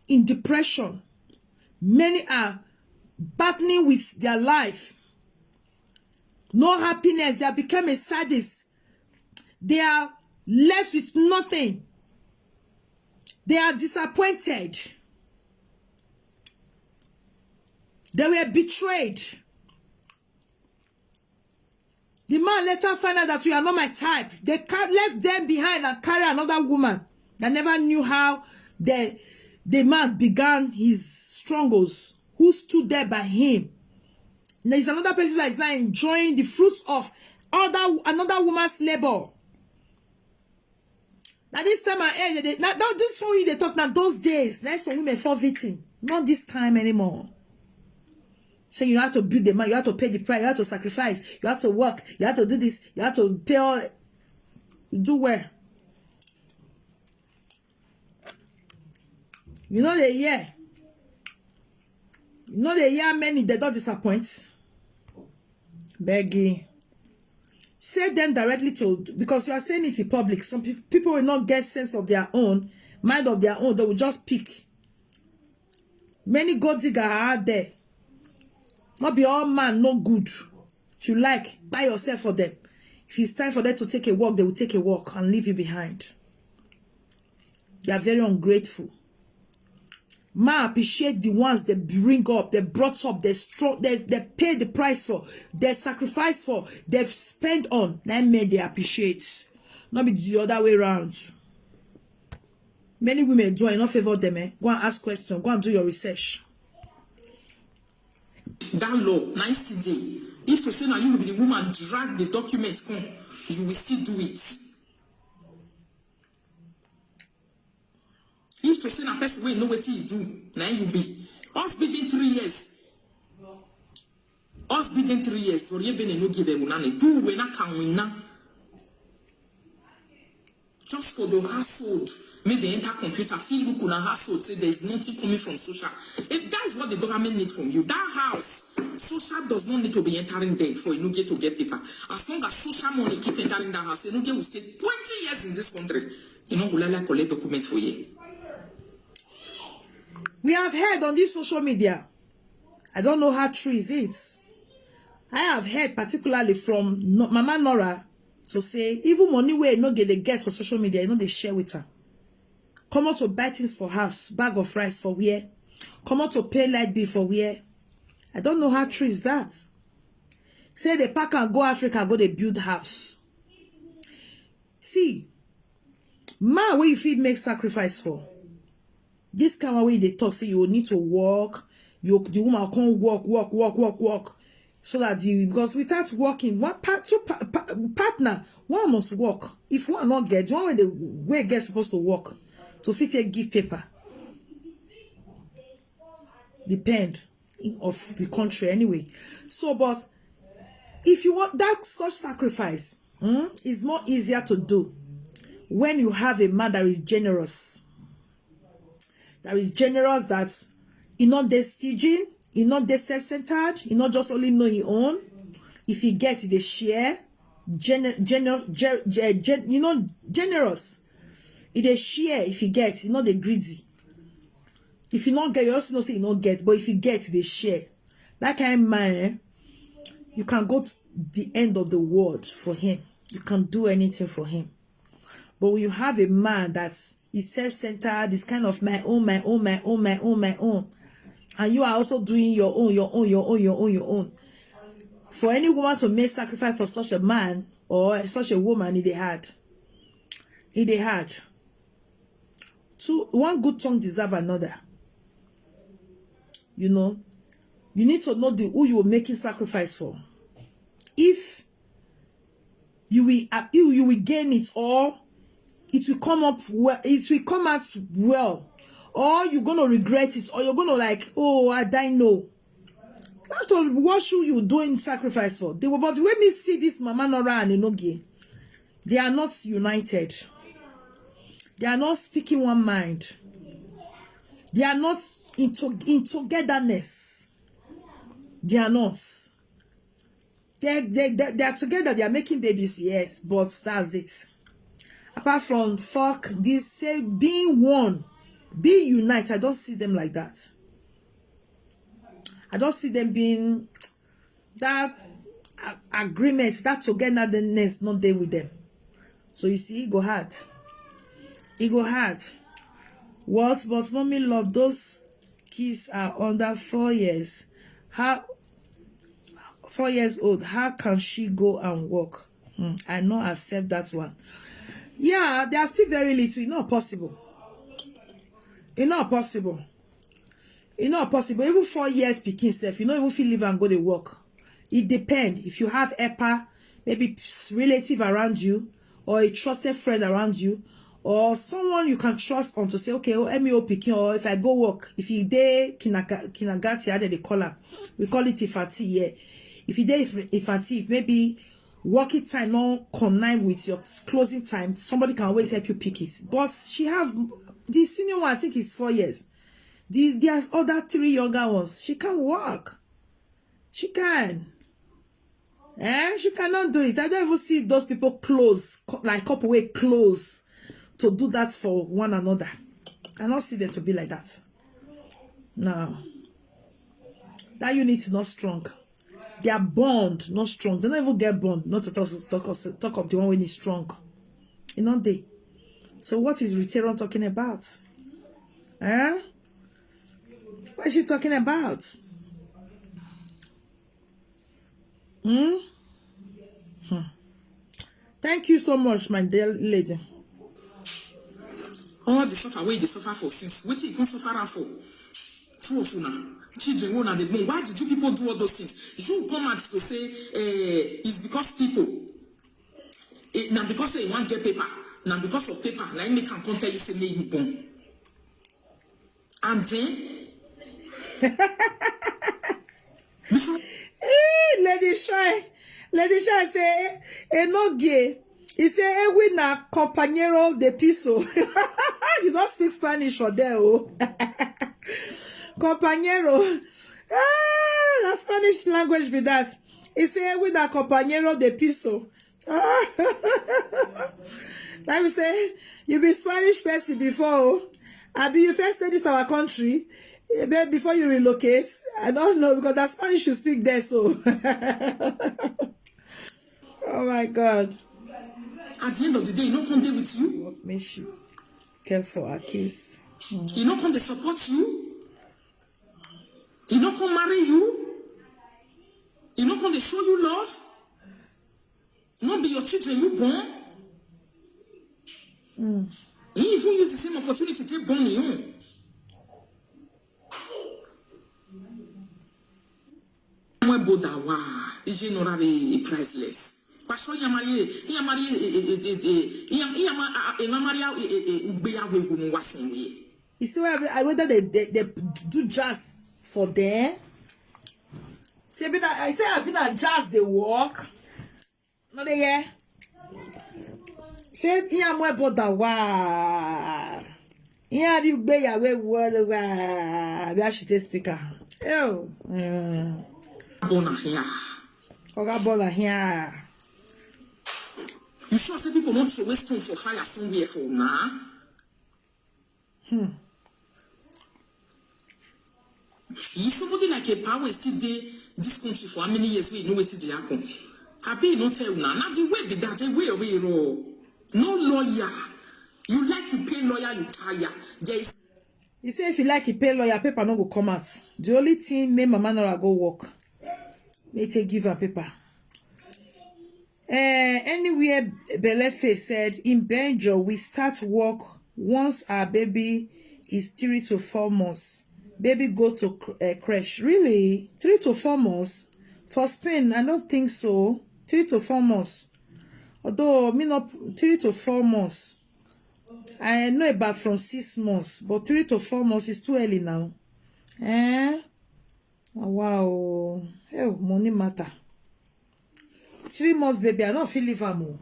in depression. Many are battling with their life. No happiness. They have become a sadist. They are left with nothing. They are disappointed. They were betrayed. The man later find out that you are not my type. They ca- left them behind and carry another woman. I never knew how the the man began his struggles. Who stood there by him? There is another person that is now enjoying the fruits of other another woman's labor. Now this time I heard that now this one they talk now those days. Now some women fall victim. Not this time anymore. So you have to build the man, you have to pay the price, you have to sacrifice, you have to work, you have to do this, you have to pay all. Do well. You know they hear. You know they hear many they don't disappoint. Begging. Say them directly to because you are saying it in public. Some pe- people will not get sense of their own, mind of their own. They will just pick. Many gold digger are out there. Not be all man no good. If you like, buy yourself for them. If it's time for them to take a walk, they will take a walk and leave you behind. They are very ungrateful. Man appreciate the ones they bring up, they brought up, they strong, they, they pay the price for, they sacrifice for, they spend on. That men they appreciate. Not be the other way around. Many women do I not favor them. Eh? Go and ask questions. Go and do your research. That law, nice today. If to say now you will be the woman drag the documents come, you will still do it. If to say na person wey know wetin he do, na him you be. Us bidden three years. Us bidden three years. Sorry, bene no give them none. Do we na can we na? Just for the household. Make dem enter computer, fit look una household, say there is nothing coming from social. It, that is what the government need from you. That house, social does not need to be entering there for Enuge to get paper. As long as social money keep entering that house, Enuge will stay twenty years in this country. You no go like collect document for you. We have heard on this social media, I don't know how true is it. I have heard particularly from no, Mama Nora to say even money wey Enoge dey get for social media, e no dey share with her. Come out to buy things for house, bag of rice for where? Come out to pay light bill for where? I don't know how true is that. Say they pack and go Africa, go dey build house. See, man wey you fit make sacrifice for. This kind one wey you dey talk say you need to work, you the woman come work, work, work, work, work, so that the because without working, one part two pa, pa, partner one must work. If one not get one way the way get supposed to work to fit take give paper. Depend of the country anyway. So, but if you want that such sacrifice, mm, is more easier to do when you have a man that is generous. That is generous, that he not dey stingy, he not dey self-centered, he not just only know his own. If he get, he dey share. Gener, gener, ger, ger, gen, you know, generous. He dey share if he get, he not dey greedy. If you not get, you also know say you not get. But if you get, they share. That kind of man, eh, you can go to the end of the world for him. You can do anything for him. But when you have a man that is self-centered, is kind of my own, my own, my own, my own, my own, and you are also doing your own, your own, your own, your own, your own. For any woman to make sacrifice for such a man or such a woman, it dey hard. It dey hard. Two, one good tongue deserve another. You know, you need to know the who you are making sacrifice for. If you will, uh, you, you will gain it, or it will come up well, it will come out well, or you're gonna regret it, or you're gonna like, oh, I die no. Not all what should you doing sacrifice for? They were, but when we see this Mama Nora and Enoge, they are not united. They are not speaking one mind. They are not in, to, in togetherness. They are not. They, they, they, they are together. They are making babies, yes, but that's it. Apart from fuck this, say being one, being united. I don't see them like that. I don't see them being that a, agreement, that togetherness not there with them. So you see, it go hard. It go hard. What? But mommy love, those kids are under four years. How? Four years old. How can she go and work? Hmm, I no accept that one. Yeah, they are still very little. It's not possible. It's not possible. It's not possible. Even four years pikin sef, you no even fit leave and go dey work. It depend. If you have helper, maybe s-, relative around you, or a trusted friend around you, or someone you can trust on to say, okay, oh, M E O pikin, or if I go work, if you dey kinaga-, kinagati, how they call am? We call it ifati here. If you dey if, ifati, if maybe working time no connive with your closing time, somebody can always help you pick it. But she have the senior one, I think, is four years. The, there's other three younger ones. She can work. She can. Eh? She cannot do it. I don't even see those people close, co-, like couple way close to do that for one another. I don't see them to be like that. No. That unit is not strong. Their bond not strong. They don't even get bond. Not to talk, talk, of, talk of the one when is strong. You know they. So what is Riteron talking about? Eh? What is she talking about? Hmm? Hmm. Thank you so much, my dear lady. All the suffer wey you dey suffer for since, wetin you come suffer am for? Two of una, children wey una dey born. Why did you people do all those things? You come out to say, eh, it's because people. Eh, na because say you wan get paper. Na because of paper. Na im make am come tell you say make you born. And then, Eh, Lady Shine, Lady Shine say, e no gay. He say, e we na compañero de piso. You don't speak Spanish for there, oh. Compañero. Ah, the Spanish language be that. He say, with that compañero de piso. Let me say, you be Spanish person before, oh. Abi you first stay this our country, eh, be-, before you relocate? I don't know, because that Spanish you speak there, so. Oh my God. At the end of the day, e no come dey with you. Make she care for her kids. E no come dey support you. E no come marry you. E no come dey show you love. No be your children you born. He even use the same opportunity take born him own. Mwe boda wa, ije no rabe priceless. Pasho ya mari, ya mari, ya mari, ya mari ugbeyawo ego mu wasin wi. You see where I, whether they, they, they do jazz for there? Say, be na, I say, I be na jazz they work. No, they hear. Say, iya mwe boda wa. Iya di ugbeyawo wa. Be a shite speaker. Ew. Mm. Bona here. Oga Bola here. You sure say people don't throw away stones for fire somewhere for now? Hmm. Is somebody like a power still dey this country for how many years? We know wetin dey happen. I bet no tell una. Now the way be that, the way away raw. No lawyer. You like to pay lawyer, you tire. There is He say if you like, he pay lawyer, paper no go come out. The only thing make Mama Nora go work. Make take give her paper. Eh, anywhere Belefe said in Benjo, we start work once our baby is three to four months. Baby go to cr- eh, crash. Really? Three to four months? For Spain, I don't think so. Three to four months. Although, me not three to four months. I know about from six months, but three to four months is too early now. Eh? Oh, wow. Oh, money matter. Three months, baby, I don't feel leave am o.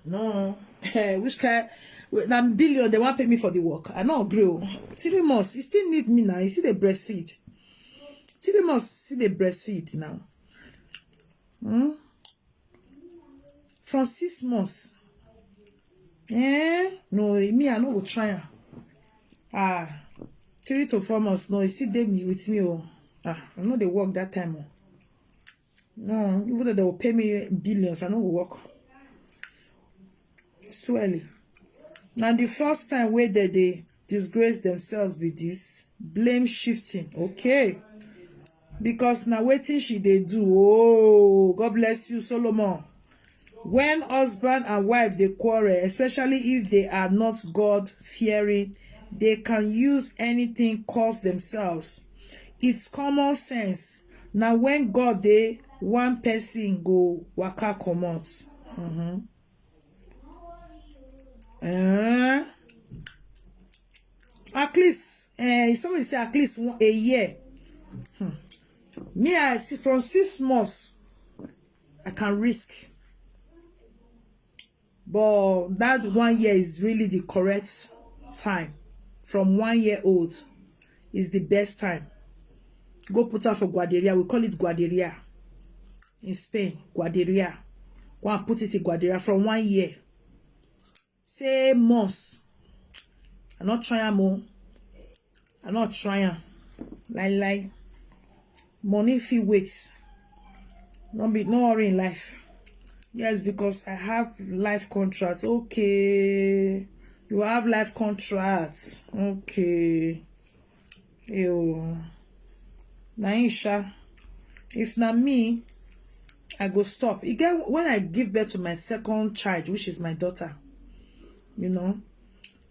No. Eh, which kind? Wait, na billion they want pay me for the work. I no agree o. Three months, you still need me now. You see the breastfeed. Three months, see the breastfeed now. Hmm? From six months. Eh? No, me, I no go try am. Ah, three to four months. No, e still dey me with me. Oh, ah, I no dey work that time. Oh. No, even though they will pay me billions, I no go work. It's too early. Now the first time where they, they disgrace themselves with this blame shifting, okay? Because now waiting she they do. Oh, God bless you, Solomon. When husband and wife they quarrel, especially if they are not God fearing, they can use anything cause themselves. It's common sense. Now when God they one person go waka comot. Mm-hmm. Eh? At least, eh, somebody say at least one, a year. Hmm. Me, I see from six months, I can risk. But that one year is really the correct time. From one year old is the best time. Go put her for guarderia. We call it guarderia in Spain. Guarderia. Go and put it in guarderia from one year. Say months. I not try am o. I not try am. Lie lie. Money fit wait. No be no hurry in life. Yes, because I have life contract. Okay. You have life contract. Okay. Ew. Na him sha. If na me, I go stop. E get when I give birth to my second child, which is my daughter, you know,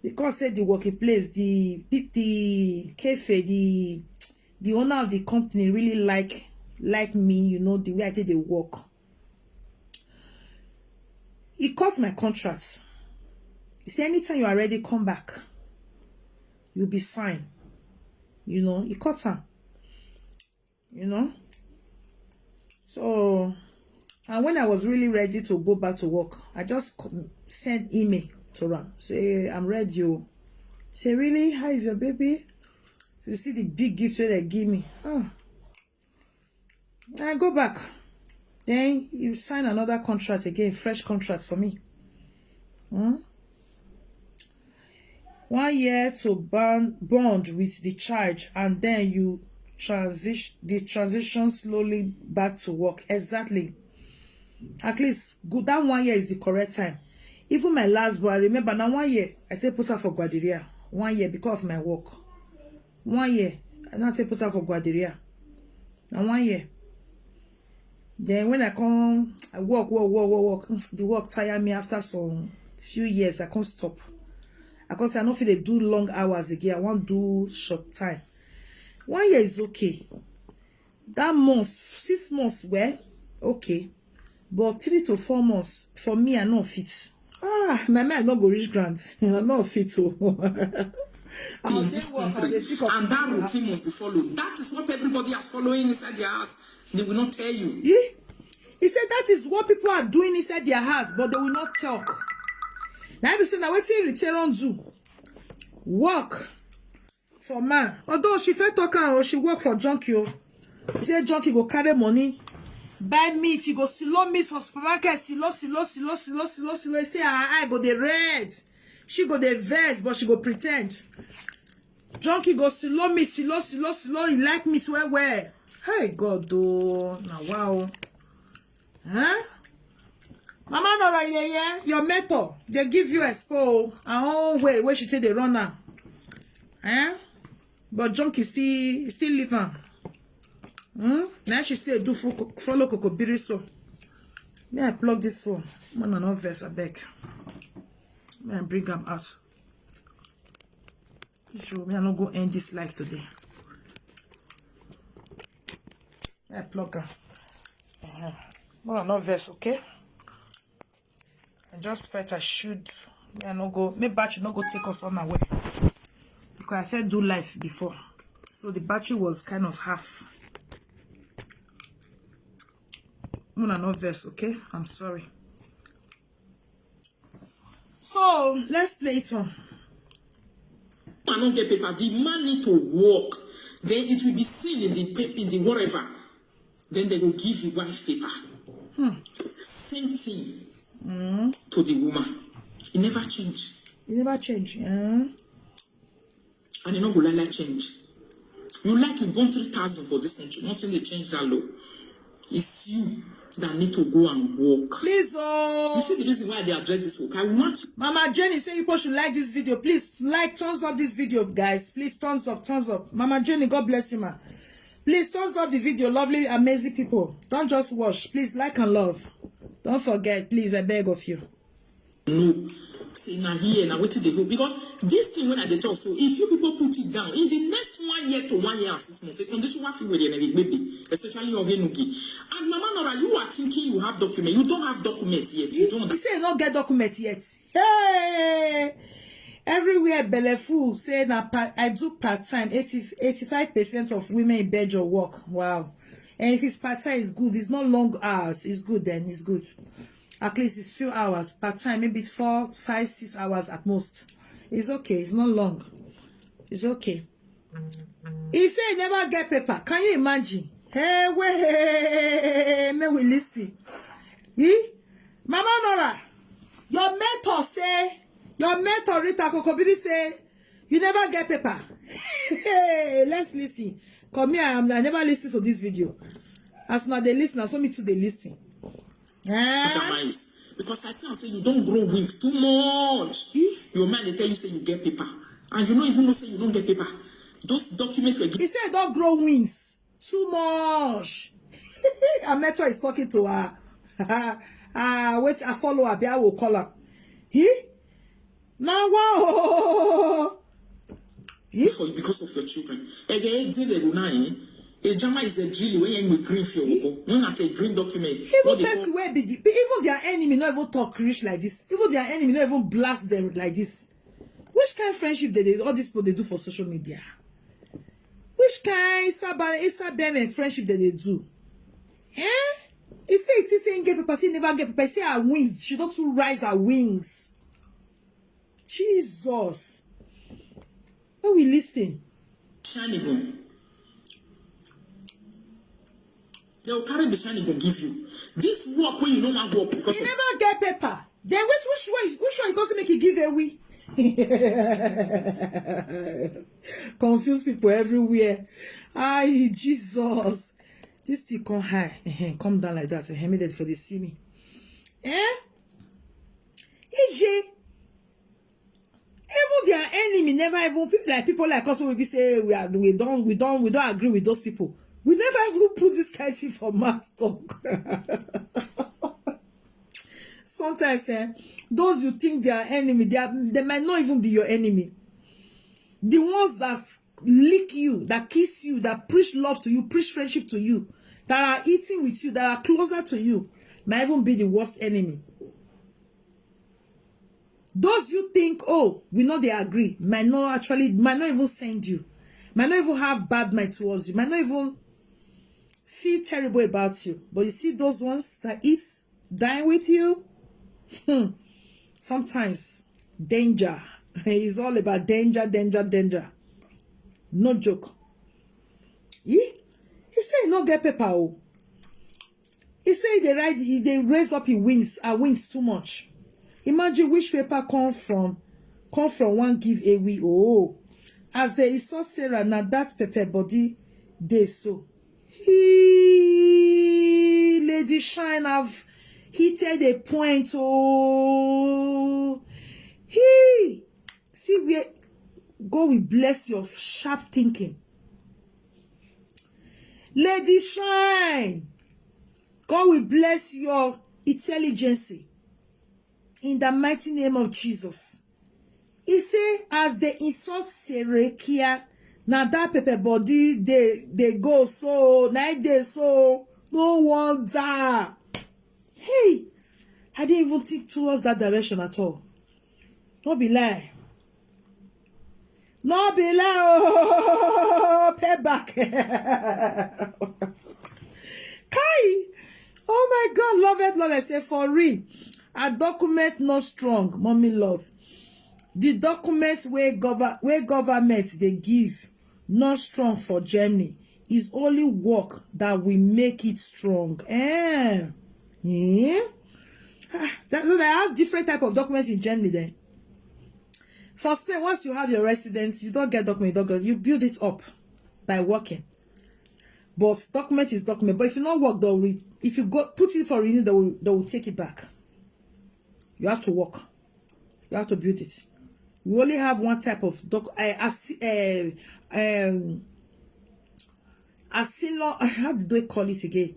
because say the working place, the peop- the cafe, the the owner of the company really like like me, you know, the way I take the work. He cut my contract. He say anytime you are ready, come back. You'll be fine. You know, he cut her. You know? So, and when I was really ready to go back to work, I just c- sent email to her. Say, I'm ready. Oh. Say, "Really? How is your baby?" You see the big gift wey dem give me. Oh. I go back. Then you sign another contract again, fresh contract for me. Hmm? One year to bond, bond with the child, and then you transition, the transition slowly back to work. Exactly. At least good. That one year is the correct time. Even my last boy, I remember now one year I take put her for Guadiria. One year because of my work. One year I now take put her for Guadiria. Now one year. Then when I come, I work, work, work, work, work. The work tire me. After some few years, I can't stop. I can't say I don't feel they do long hours again. I want do short time. One year is okay. That month, six months, well, okay. But three to four months, for me, I no fit. Ah, my mind no go reach grant. I no fit. Oh. I In was this there once, I country, dey think of and that people. Routine must be followed. That is what everybody has following inside their house. They will not tell you. He, he said that is what people are doing inside their house, but they will not talk. Now, if you say, "Now, wetin Riteron do?" Work for man. Although she fit talk am, or she work for junkie. Oh. He say junkie go carry money, buy meat. He go silo meat for supermarket. Silo, silo, silo, silo, silo, silo. He say her eye go dey red. She go dey vex, but she go pretend. Junkie go silo meat, silo, silo, silo. He like meat well, well. Hey, God, oh, now wow. Huh? Mama Nora, yeah, yeah, your mentor, they give you expo. Her own way, where she take the run now. Eh? But junkie still, still live on. Hmm? Now she still do fo-, follow Kokobiri so. May I plug this phone? Man, I no vex, I beg. May I bring am out? Sure, me I no go end this life today. May I plug am? Uh-huh. Man, I no vex, okay? I just felt I should. Me I no go. May battery no go take us on away. Because I said do life before, so the battery was kind of half. Mona no vex, okay? I'm sorry. So let's play it on. I don't get paper. The man need to work. Then it will be seen in the pa- in the whatever. Then they will give you wife paper. Same thing to the woman. It never change. You never change. Eh? And you no go like change. You like you born three thousand for this country. Nothing they change that law. It's you that need to go and work. Please, You oh. See the reason why they address this work. I want Mama Jenny say people should like this video. Please like, thumbs up this video, guys. Please thumbs up, thumbs up. Mama Jenny, God bless you, ma. Please thumbs up the video, lovely, amazing people. Don't just watch. Please like and love. Don't forget, please, I beg of you. No. Say na here, na wetin they go. Because this thing when I dey talk, so if you people put it down, in the next one year to one year and six months, a condition one feel where they baby, especially your Venuki. And Mama Nora, you are thinking you have document. You don't have documents yet. You don't He say he no get document yet. Hey! Everywhere belle full say na part, I do part time. Eighty, eighty-five percent of women in Belgium work. Wow. And if it's part time, it's good. It's not long hours. It's good then. It's good. At least it's few hours. Part time, maybe four, five, six hours at most. It's okay. It's not long. It's okay. He say he never get paper. Can you imagine? Hey, wait, may we listen. He? Mama Nora, your mentor say, your mentor Rita Kokobiri say, you never get paper. Hey, let's listen. Come here, I'm, I never listen to this video. As now they listen, so me too they listen. Eh? Jama is because I see and say you don't grow wings too much. Your mind they tell you say you get paper, and you don't even know say you don't get paper. Those documents were He said don't grow wings too much. Ameto is talking to her. Ah, wait, I follow her. I will call her. He? Now wow. for you because of your children. Ege dile una eh. A Jama is a drill when you green for your when at a green document. Even person wey be the, even their enemy no even talk rich like this. Even their enemy no even blast them like this. Which kind of friendship they, they all these people they do for social media? Which kind of friendship that they do? Eh? He say it is saying get paper, say never get paper. He say her wings, she don't too rise her wings. Jesus. When we listen, Shanigun. They will carry the Shanigun give you. This work when you know one work because you of never get paper. Then which which one is which one you go to make you give away? Confuse people everywhere. Ay, Jesus. This thing come high. Ehem, come down like that. Ehem, make dem for dey see me. Eh? Ije. Even their enemy never even people like people like us wey be say we are we don't we don't we don't agree with those people. We never even put this kind thing for mass talk. Sometimes eh, those you think they are enemy, they are they might not even be your enemy. The ones that lick you, that kiss you, that preach love to you, preach friendship to you, that are eating with you, that are closer to you, might even be the worst enemy. Those you think, oh, we know they agree, might not actually, might not even send you, might not even have bad mind towards you, might not even feel terrible about you. But you see those ones that eat, dine with you, hmm, sometimes danger. It's all about danger, danger, danger. No joke. He, he say he no get paper. Oh. He say they ride, he they raise up his wings, her wings too much. Imagine which paper come from, come from one give away. Oh, as they saw Sarah, now that pepper body they so. He, Lady Shine have heated a point. Oh, he see where God will bless your sharp thinking. Lady Shine, God will bless your intelligence in the mighty name of Jesus. He say, as they insult Serekia, now that pepper body they they go so, now they so, no wonder. Hey, I didn't even think towards that direction at all. No be lie. No be lie. Oh, pay back. Kai. Oh my God, love it, love it. Say for real. A document not strong, mommy love. The document where government where government they give not strong for Germany. Is only work that will make it strong. Eh? Eh? Ah, that, so they have different type of documents in Germany then. For Spain, once you have your residence, you don't get document, you don't get, you build it up by working. But document is document. But if you not work, they'll re- if you go put it for renew, they will they will take it back. You have to work. You have to build it. We only have one type of doc. Uh, as uh, um, asilo. How did they call it again?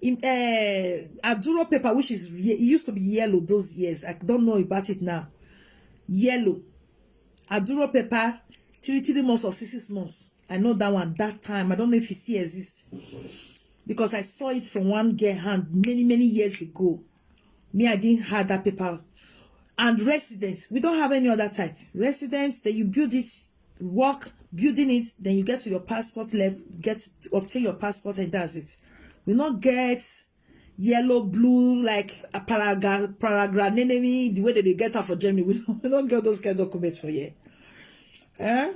In uh, aduro paper, which is ye- it used to be yellow those years. I don't know about it now. Yellow aduro paper, three three months or six six months. I know that one that time. I don't know if it still exists because I saw it from one girl hand many many years ago. Me, I didn't have that paper. And residence, we don't have any other type. Residence, then you build it, work building it, then you get to your passport level, get obtain your passport, and that's it. We not get yellow, blue, like a paragraph, paragraph, enemy, the way that they get out for Germany. We don't, we don't get those kind of documents for here. Eh?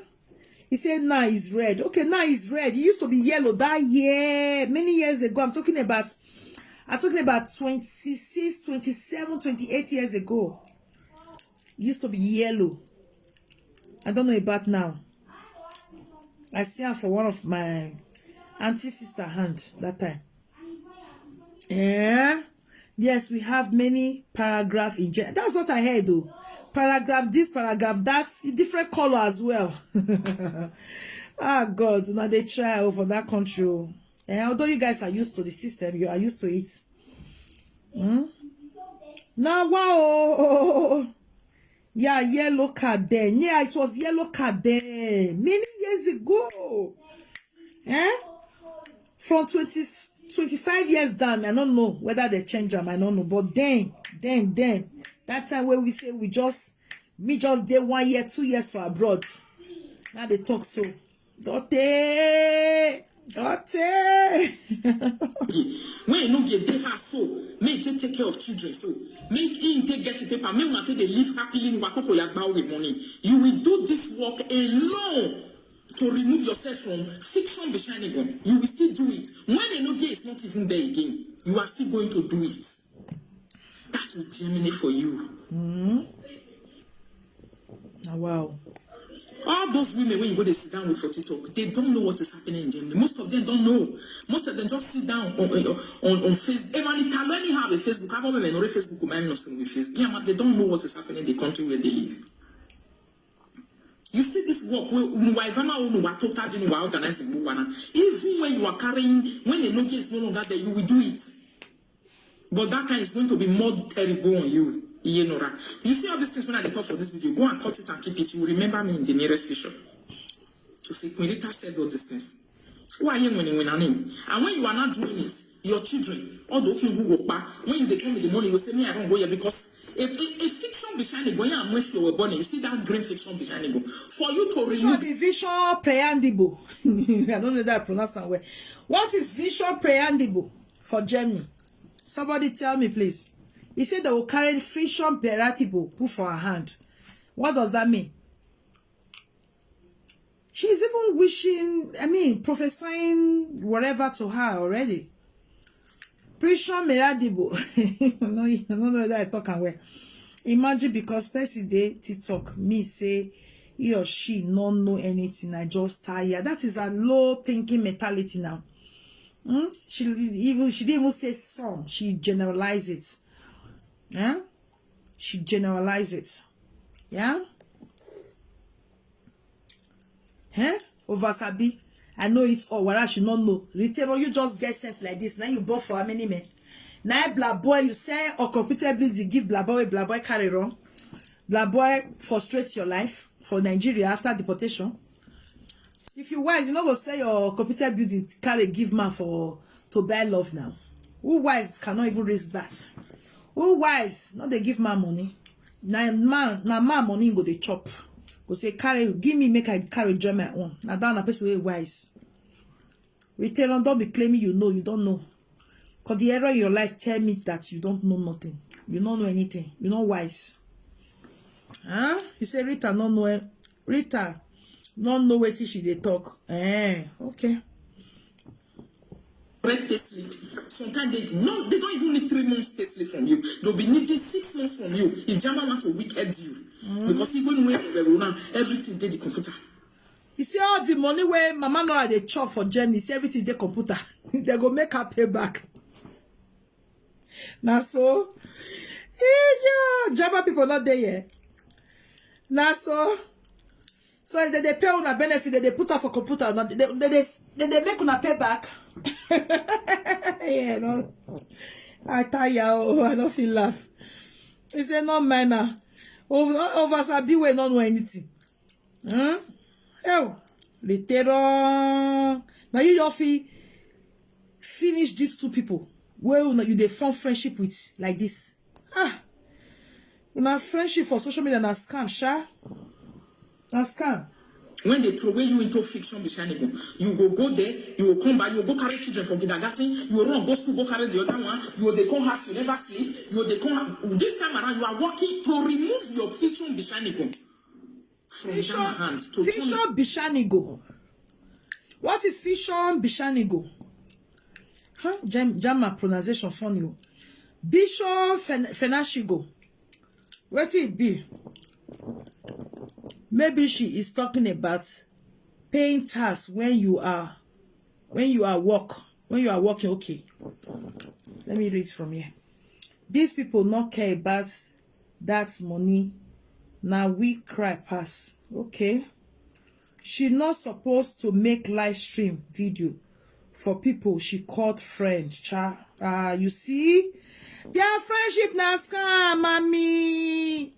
He said now it's red. Okay, now it's red. It used to be yellow that year, many years ago. I'm talking about, I'm talking about twenty-six, twenty-seven, twenty-eight years ago. It used to be yellow. I don't know about now. I see her for one of my auntie sister hand that time. Yeah. Yes, we have many paragraph in general. That's what I heard though. Paragraph this, paragraph that, a different color as well. Ah God, now they try over that country. Oh. Eh, although you guys are used to the system, you are used to it. Hmm? Now wow. Yeah, yellow card then. Yeah, it was yellow card then. Many years ago. Eh? From twenty, twenty-five years down, I don't know whether they change them, I don't know. But then, then, then, that time where we say we just, me just did one year, two years for abroad. Now they talk so. Dote! Dote! When you no get dey house, so make you take, take care of children, so make him take get the paper, make una take dey live happily in wakoko yagba with money. You will do this work alone to remove yourself from fiction beshining gun. You will still do it. When you no get, it's not even there again. You are still going to do it. That is Germany for you. Ah, wow. All those women wey you go dey sit down with for TikTok, they don't know what is happening in Germany. Most of them don't know. Most of them just sit down on on on, on Facebook. Emily Talo anyhow with Facebook. How about women on Facebook? My not with Facebook. Yeah, man, they don't know what is happening in the country where they live. You see this work wey Nuwa Ivana or Nuwa Total Nuwa organizing Nuwana. Even when you are carrying, when the notice is no longer there, you will do it. But that time is going to be more terrible on you. Iyenora. You see all these things when I dey talk for this video, go and cut it and keep it. You will remember me in the nearest future. To say Queen Rita said all these things. Who are you when when I name? And when you are not doing it, your children, all the people who go back, when they come in the morning, you say, "Me, I don't go here," because a, a, a fiction beshining gun, yeah, I'm wasting your money. You see that green fiction beshining gun. For you to Which one remove be vision preamble? I don't know that I pronounce am well. What is vision preamble for Germany? Somebody tell me, please. He said they will carry vision bearable put for her hand. What does that mean? She's even wishing, I mean, prophesying whatever to her already. Prison Meradibo. No, I don't know that I talk am well. Imagine because person dey TikTok, me say he or she no know anything. I just tire. That is a low thinking mentality now. Hmm? She even she didn't even say some. She generalize it. Yeah? She generalize it. Yeah? Eh? Over sabi. I know it's all. Whether she not know. Retail, you just get sense like this. Now you bought for how many men? Now black boy, you say or computer building give black boy, black boy carry wrong. Black boy frustrates your life for Nigeria after deportation. If you wise, you no go say your computer building carry give man for to buy love now. Who wise cannot even raise that? Who wise? No, they give man money. Na man, na man money go dey chop. Go say carry, give me make I carry join my own. Na that na person wey wise. Retail, don't be claiming you know, you don't know. Cause the error in your life tell me that you don't know nothing. You don't know anything. You not wise. Huh? You say Rita no know. Rita no know wetin she dey talk. Eh, okay. Red payslip. Sometimes they no, they don't even need three months payslip from you. They'll be needing six months from you. If Jama want to wicked you, because even when they will now everything did the computer. You see all the money where Mama Nora dey chop for Germany, see everything dey computer. They go make her pay back. Na so. Eh, yeah, Jama people not there yet. Na so. So if they, they pay una benefit, they, they put her for computer, una, they, they, they, they, they make una pay back. Yeah, no. I tire, oh, I don't feel laugh. He say no manner. Over, over Sabi we no know anything. Hmm? Oh, later on. Now you don't feel finish these two people. Well, you dey form friendship with like this. Ah, una friendship for social media na scam, sha. Na scam. When they throw away you into fiction, Bishanigo, you go go there, you will come back, you will go carry children from kindergarten, you will run go school, go carry the other one, you will they come house, you never sleep, you will they come ha- this time around, you are working to remove your fiction, Bishanigo, from Fiction, Jama hand to turn fiction Bishanigo. What is fiction Bishanigo? Huh? Jam, Jama pronunciation funny. Oh. Bishop Fen, Fenashigo. What it be? Maybe she is talking about paying tax when you are when you are work when you are working. Okay, let me read from here. These people not care about that money. Now we cry pass. Okay. She not supposed to make live stream video for people she called friend. Cha, uh, you see, their friendship na scam, mommy.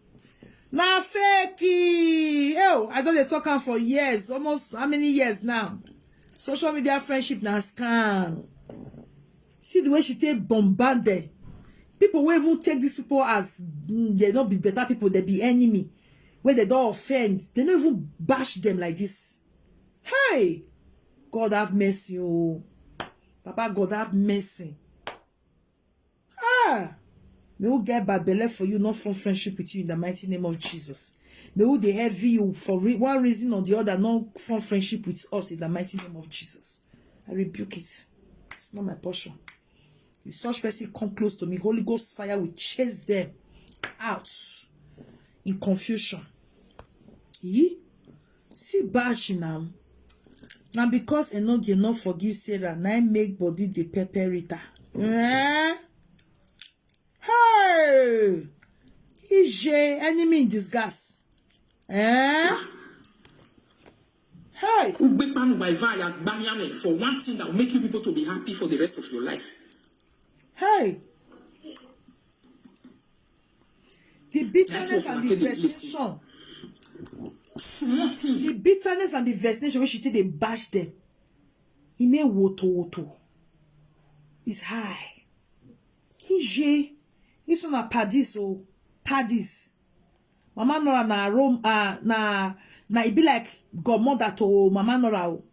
Na fake. Oh, I don't dey talk am for years. Almost how many years now? Social media friendship na scam. See the way she take bombard them. People will even take these people as mm, they not be better people, they be enemy. Where they don't offend, they don't even bash them like this. Hey, God have mercy, oh. Papa God, have mercy. Ah! May who get bad belle for you, not form friendship with you in the mighty name of Jesus. May who dey heavy you for re- one reason or the other, not form friendship with us in the mighty name of Jesus. I rebuke it. It's not my portion. If such person come close to me, Holy Ghost fire will chase them out in confusion. Yee? See bash now. Now because Enogie not forgive Sarah, now make body the pepper Rita. Eh? Hey! Ije, enemy in disguise. Eh? Hey! Ugbe panu by fire, gbanyame for one thing that will make you people to be happy for the rest of your life. Hey! The bitterness and the vexation. Small thing. The bitterness and the vexation wey she take dey bash them. E make woto woto. It's high. Ije. This one na padis o. Padis. Mama Nora na Rome, uh, na, na, e be like godmother to Mama Nora o.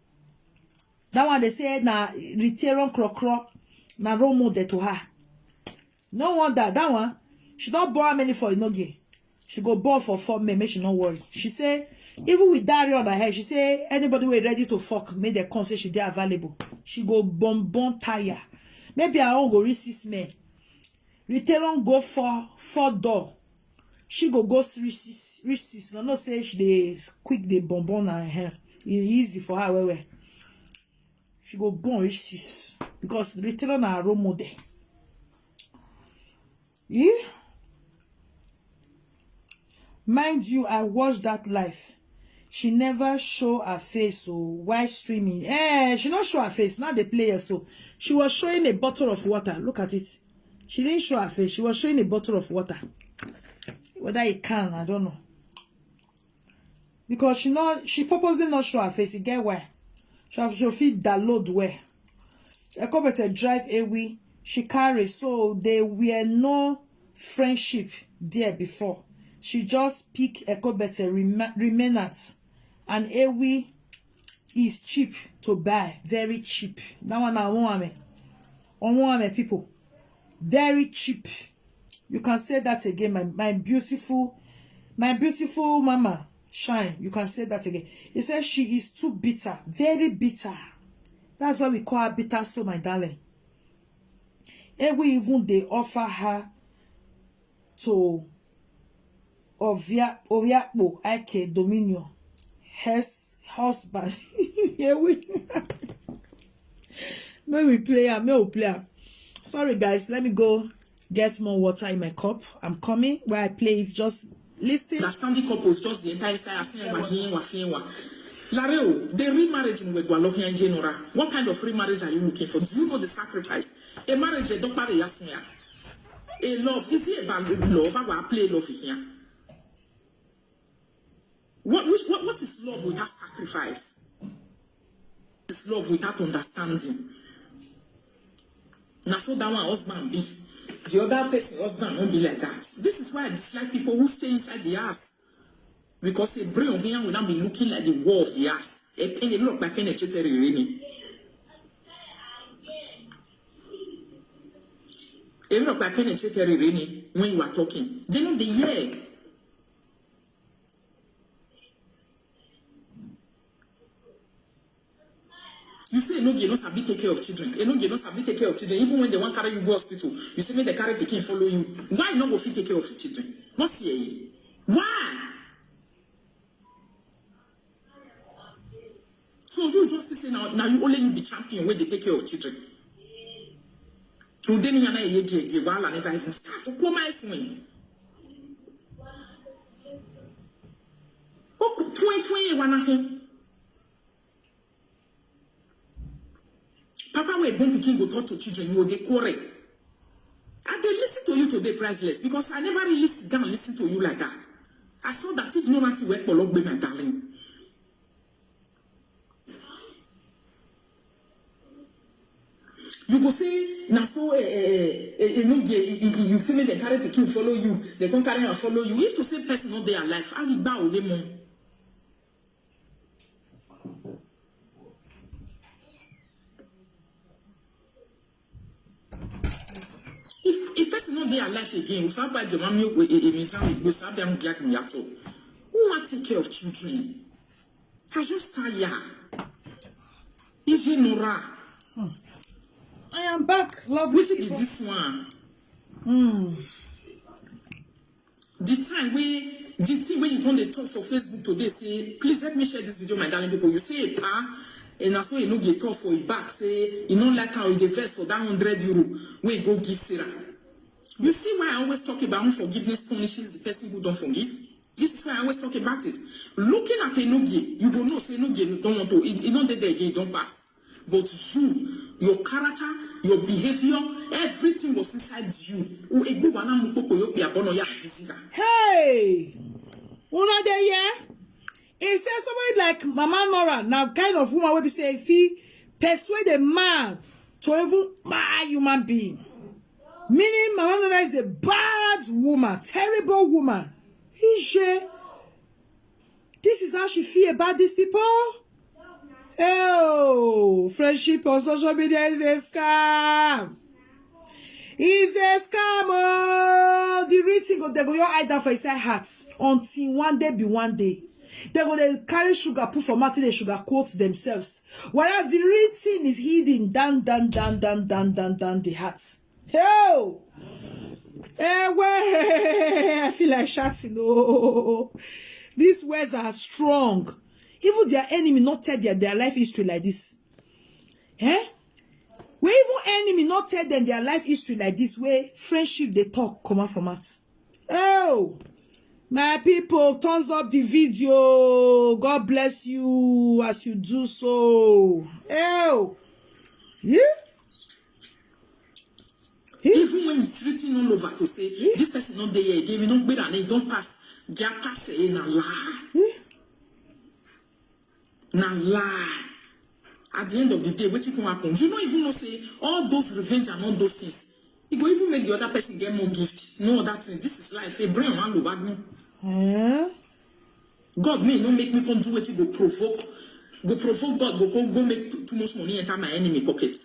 That one they say na Riteron Krokro, na role model to her. No wonder that one, she don't born many for Enogie. She go born for four men, make she no worry. She say, even with Dario on her head, she say anybody wey ready to fuck, make dem come say she dey available. She go bomb bomb tire. Maybe her own go reach six men. Riteron go for four door. She go go s- reach six, reach six. No, no say she dey quick dey bomb bomb her hair. E easy for her well well. She go born reach six because Riteron na her role model. Yeah? Mind you, I watched that live. She never show her face, so why streaming? Eh, she not show her face. Now they play her so. She was showing a bottle of water. Look at it. She didn't show her face. She was showing a bottle of water. Whether it can, I don't know. Because she not, she purposely not show her face. You get why? She have to fit download where. Ekobete drive away. She carry, so they were no friendship there before. She just pick Ekobete rema- remainers, and Ewi is cheap to buy, very cheap. That one I want me, I want me people, very cheap. You can say that again, my, my beautiful, my beautiful mama shine. You can say that again. He says she is too bitter, very bitter. That's why we call her bitter so, my darling. And we even they offer her to Ovia Oviapo Ike Dominion, his husband. Yeah, we may we play her, may we play her. Sorry guys, let me go get more water in my cup. I'm coming. Where I play it, just listen. That standing couples just the entire side. I see him, watching him, watching him. Lareo, the remarriage in Wegwalo here in Genora. What kind of remarriage are you looking for? Do you know the sacrifice? A marriage, a doctor, a yasmia. A love. Is it about love? How I play love here? What, which, what, what is love without sacrifice? It's love without understanding. Now, so that one husband be. The other person husband won't be like that. This is why I dislike people who stay inside the house. Because a brain of young will not be looking like the wall of the house. A penny look by penny chetere rini. A look by penny chetere rini when you are talking. They know the year. You say Enogie no sabi take care of children. Enogie no sabi take care of children. Even when they want carry you go hospital, you say make they carry pikin follow you. Why you no go fit take care of your children? What's here? Why? So you just say now, now you only you be champion when they take care of children. Undeni yana ye ge ge wala never even start. Okoma is me. Oku twenty twenty one nothing. Papa wey born pikin go talk to children, you go dey quarrel. I dey listen to you today, Priceless, because I never really sit down and listen to you like that. I saw that ignorance wey pologbe, my darling. You go say na so eh, eh, eh, eh, no dey, eh, eh, you say make dem carry pikin follow you, dem come carry am follow you. If to say person no dey alive, how you gba ole mo? Person no dey alive again. Without by the mommy, we a return with go sabi am get me at all. Who want take care of children? I just tire. Ije Nora. I am back, lovely. Wetin be this one? The time wey the thing wey you don dey talk for Facebook today, say please help me share this video, my darling people. You say ah, and na so you no dey talk for e back, say you no like how you dey vex for that hundred euro wey you go give Sarah. You see why I always talk about unforgiveness punishes the person who don't forgive? This is why I always talk about it. Looking at Enogie, you go know say Enogie don't want to, e e no dey there again, e don pass. But you, your character, your behavior, everything was inside you. O egbe wa na mu popo yo pe abono ya diziga. Hey! Una dey hear? E say somebody like Mama Nora na kind of woman wey be say e fit persuade a man to even buy human being. Meaning Mama Nora is a bad woman, terrible woman. Ije, this is how she feel about these people. Oh, friendship on social media is a scam. It's a scam. Oh, the real thing go they go your hide down for inside heart until one day be one day. They go they carry sugar put for mouth, they sugar coat themselves. Whereas the real thing is hidden down, down, down, down, down, down, down the heart. Hell! Eh, well, I feel like shouting. Oh, these words are strong. Even their enemy not tell their, their life history like this. Eh? Where even enemy not tell them their life history like this, where friendship they talk come out from out. Oh, my people, thumbs up the video. God bless you as you do so. Oh, yeah. Even when it's written all over to say this person not there again, we don't beat and it don't pass. Their pass eh, na lie. Na lie. At the end of the day, wetin come happen? You no even know say all those revenge and all those things, e go even make the other person get more gift. No other thing. This is life. A brain one lo bagno. Eh? God may not make me come do wetin go provoke, go provoke God, go go, go make too, too much money enter my enemy pocket.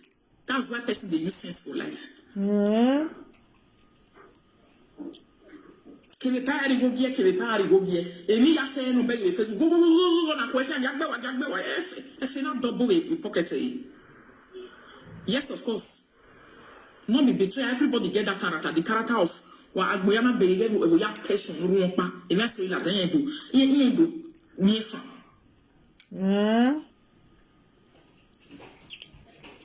That's why person dey use sense for life. Eh? Kebe pari go gear, kebe pari go gear. Emi ya say no beg the face. Go go go go go go na question. Jagbe wa jagbe wa. Yes, yes, not double it with pocket. Eh. Yes, of course. No be betrayal. Everybody get that character. The character of wa agboyama be get we ya person ruwan pa. Ina so ila then do. Iye iye do. Ni fa. Eh?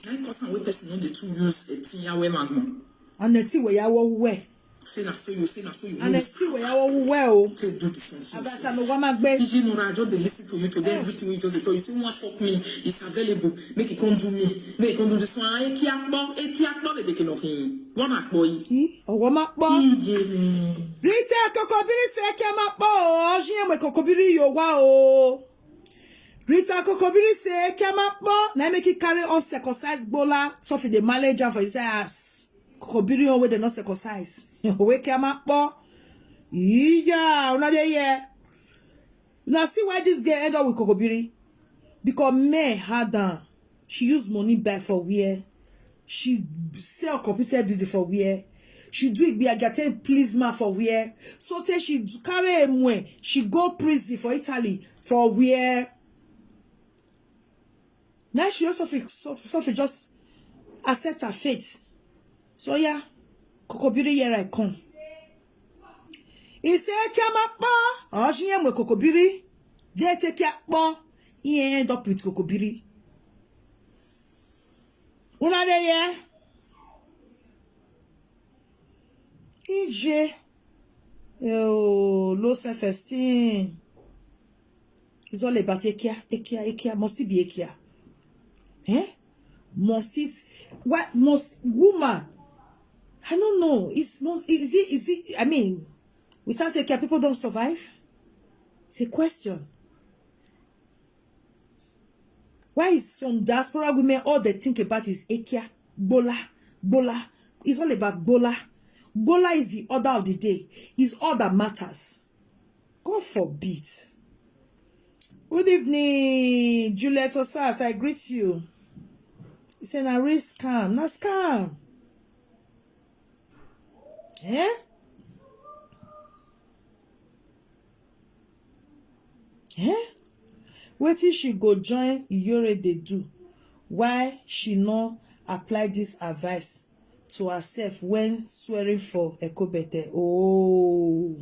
Na cause am wey person no dey too use a thing ya we magmo. And the thing where you were. Say na so you, say na so you. And the Use thing where you were. Oh. Take do this one. So Abata no wama gbe. Iji Nora, I just dey listen to you today. Everything you just dey talk, you say one shop me is available. Make it come do me. Make it come do this one. Eki akpo, eki akpo le deke nothing. One akpo yi. Ọwọ́ máa pọ̀. Iye ni. Rita Kokobiri say eke máa pọ̀ o. Ọṣin ẹ̀mọ̀ Kokobiri yóò wá o. Rita Kokobiri say eke máa pọ̀. Na make he carry uncircumcised gbola. So for the manager for his ass. Kokobiri on wey dem no circumcise. Owe eke máa pọ̀. Iya, una dey here. Now see why this girl end up with Kokobiri. Because men had down. She use money buy for where? She sell computer building for where? She do it be agate please man for where? So tey she do- carry a mwe, she go prison for Italy for where? Now she also fit so, so fit just accept her fate. So yeah, Kokobiri here I come. He say eke máa pọ̀. Ọṣin ẹ̀mọ̀ Kokobiri. They take care pọ̀. He end up with Kokobiri. Una dey here? Ije. Oh, low self-esteem. It's all about ekia, ekia, ekia. Must it be ekia? Eh? Must it? What must woman? I don't know. It's must. Is it? Is it? I mean, without ekia, people don't survive. It's a question. Why is some diaspora women all they think about is ekia, gbola, gbola? It's all about gbola. Gbola is the order of the day. It's all that matters. God forbid. Good evening, Juliet Osas. I greet you. It's an array scam. Not scam. Eh? Eh? Wetin she go join Iyore dey do? Why she no apply this advice to herself when swearing for Ekobete? Oh,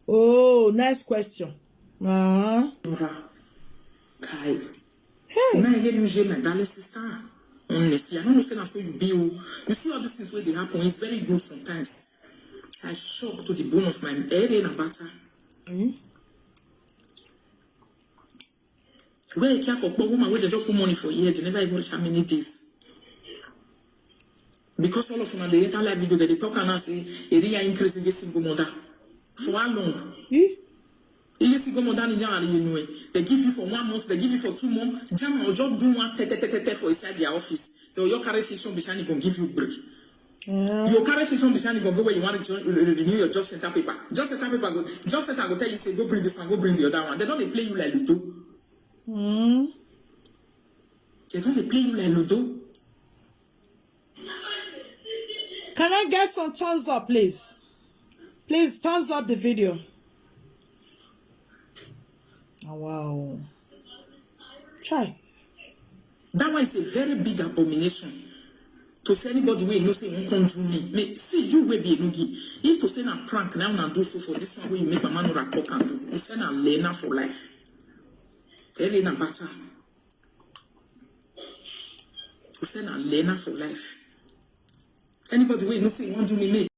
oh, nice question. Uh-huh. Nora, Kai. Hey. Now I hear you, my darling sister. Honestly, I don't know say na so you be. Oh. You see all these things where they happen. It's very good sometimes. I shock to the bone of my head and butter. Mm-hmm. Where you care for poor woman, where they just put money for here, they never even reach how many days. Because all of them they enter live video, they talk and say area increase in the single mother. For how long? Eh? Iye single mother ni yan ari enu e. They give you for one month, they give you for two months. Jam or just do one tete tete tete for inside their office. They will carry fiction be shining go give you break. You carry fiction be shining go go where you want to join, re- re- renew your job center paper. Job center paper go. Job center go tell you say go bring this one, go bring the other one. They don't dey play you like ludo. Mm. They don't dey play you like ludo. Can I get some thumbs up, please? Please thumbs up the video. Oh, wow. Try. That one is a very big abomination. To say anybody wey you know say you come do me. Me see you wey be enugi. If to say na prank now na do so for this one wey you make mama Nora talk and do. You say na lena for life. Elena bata. You say na lena for life. Anybody wey you know say you wan do me, make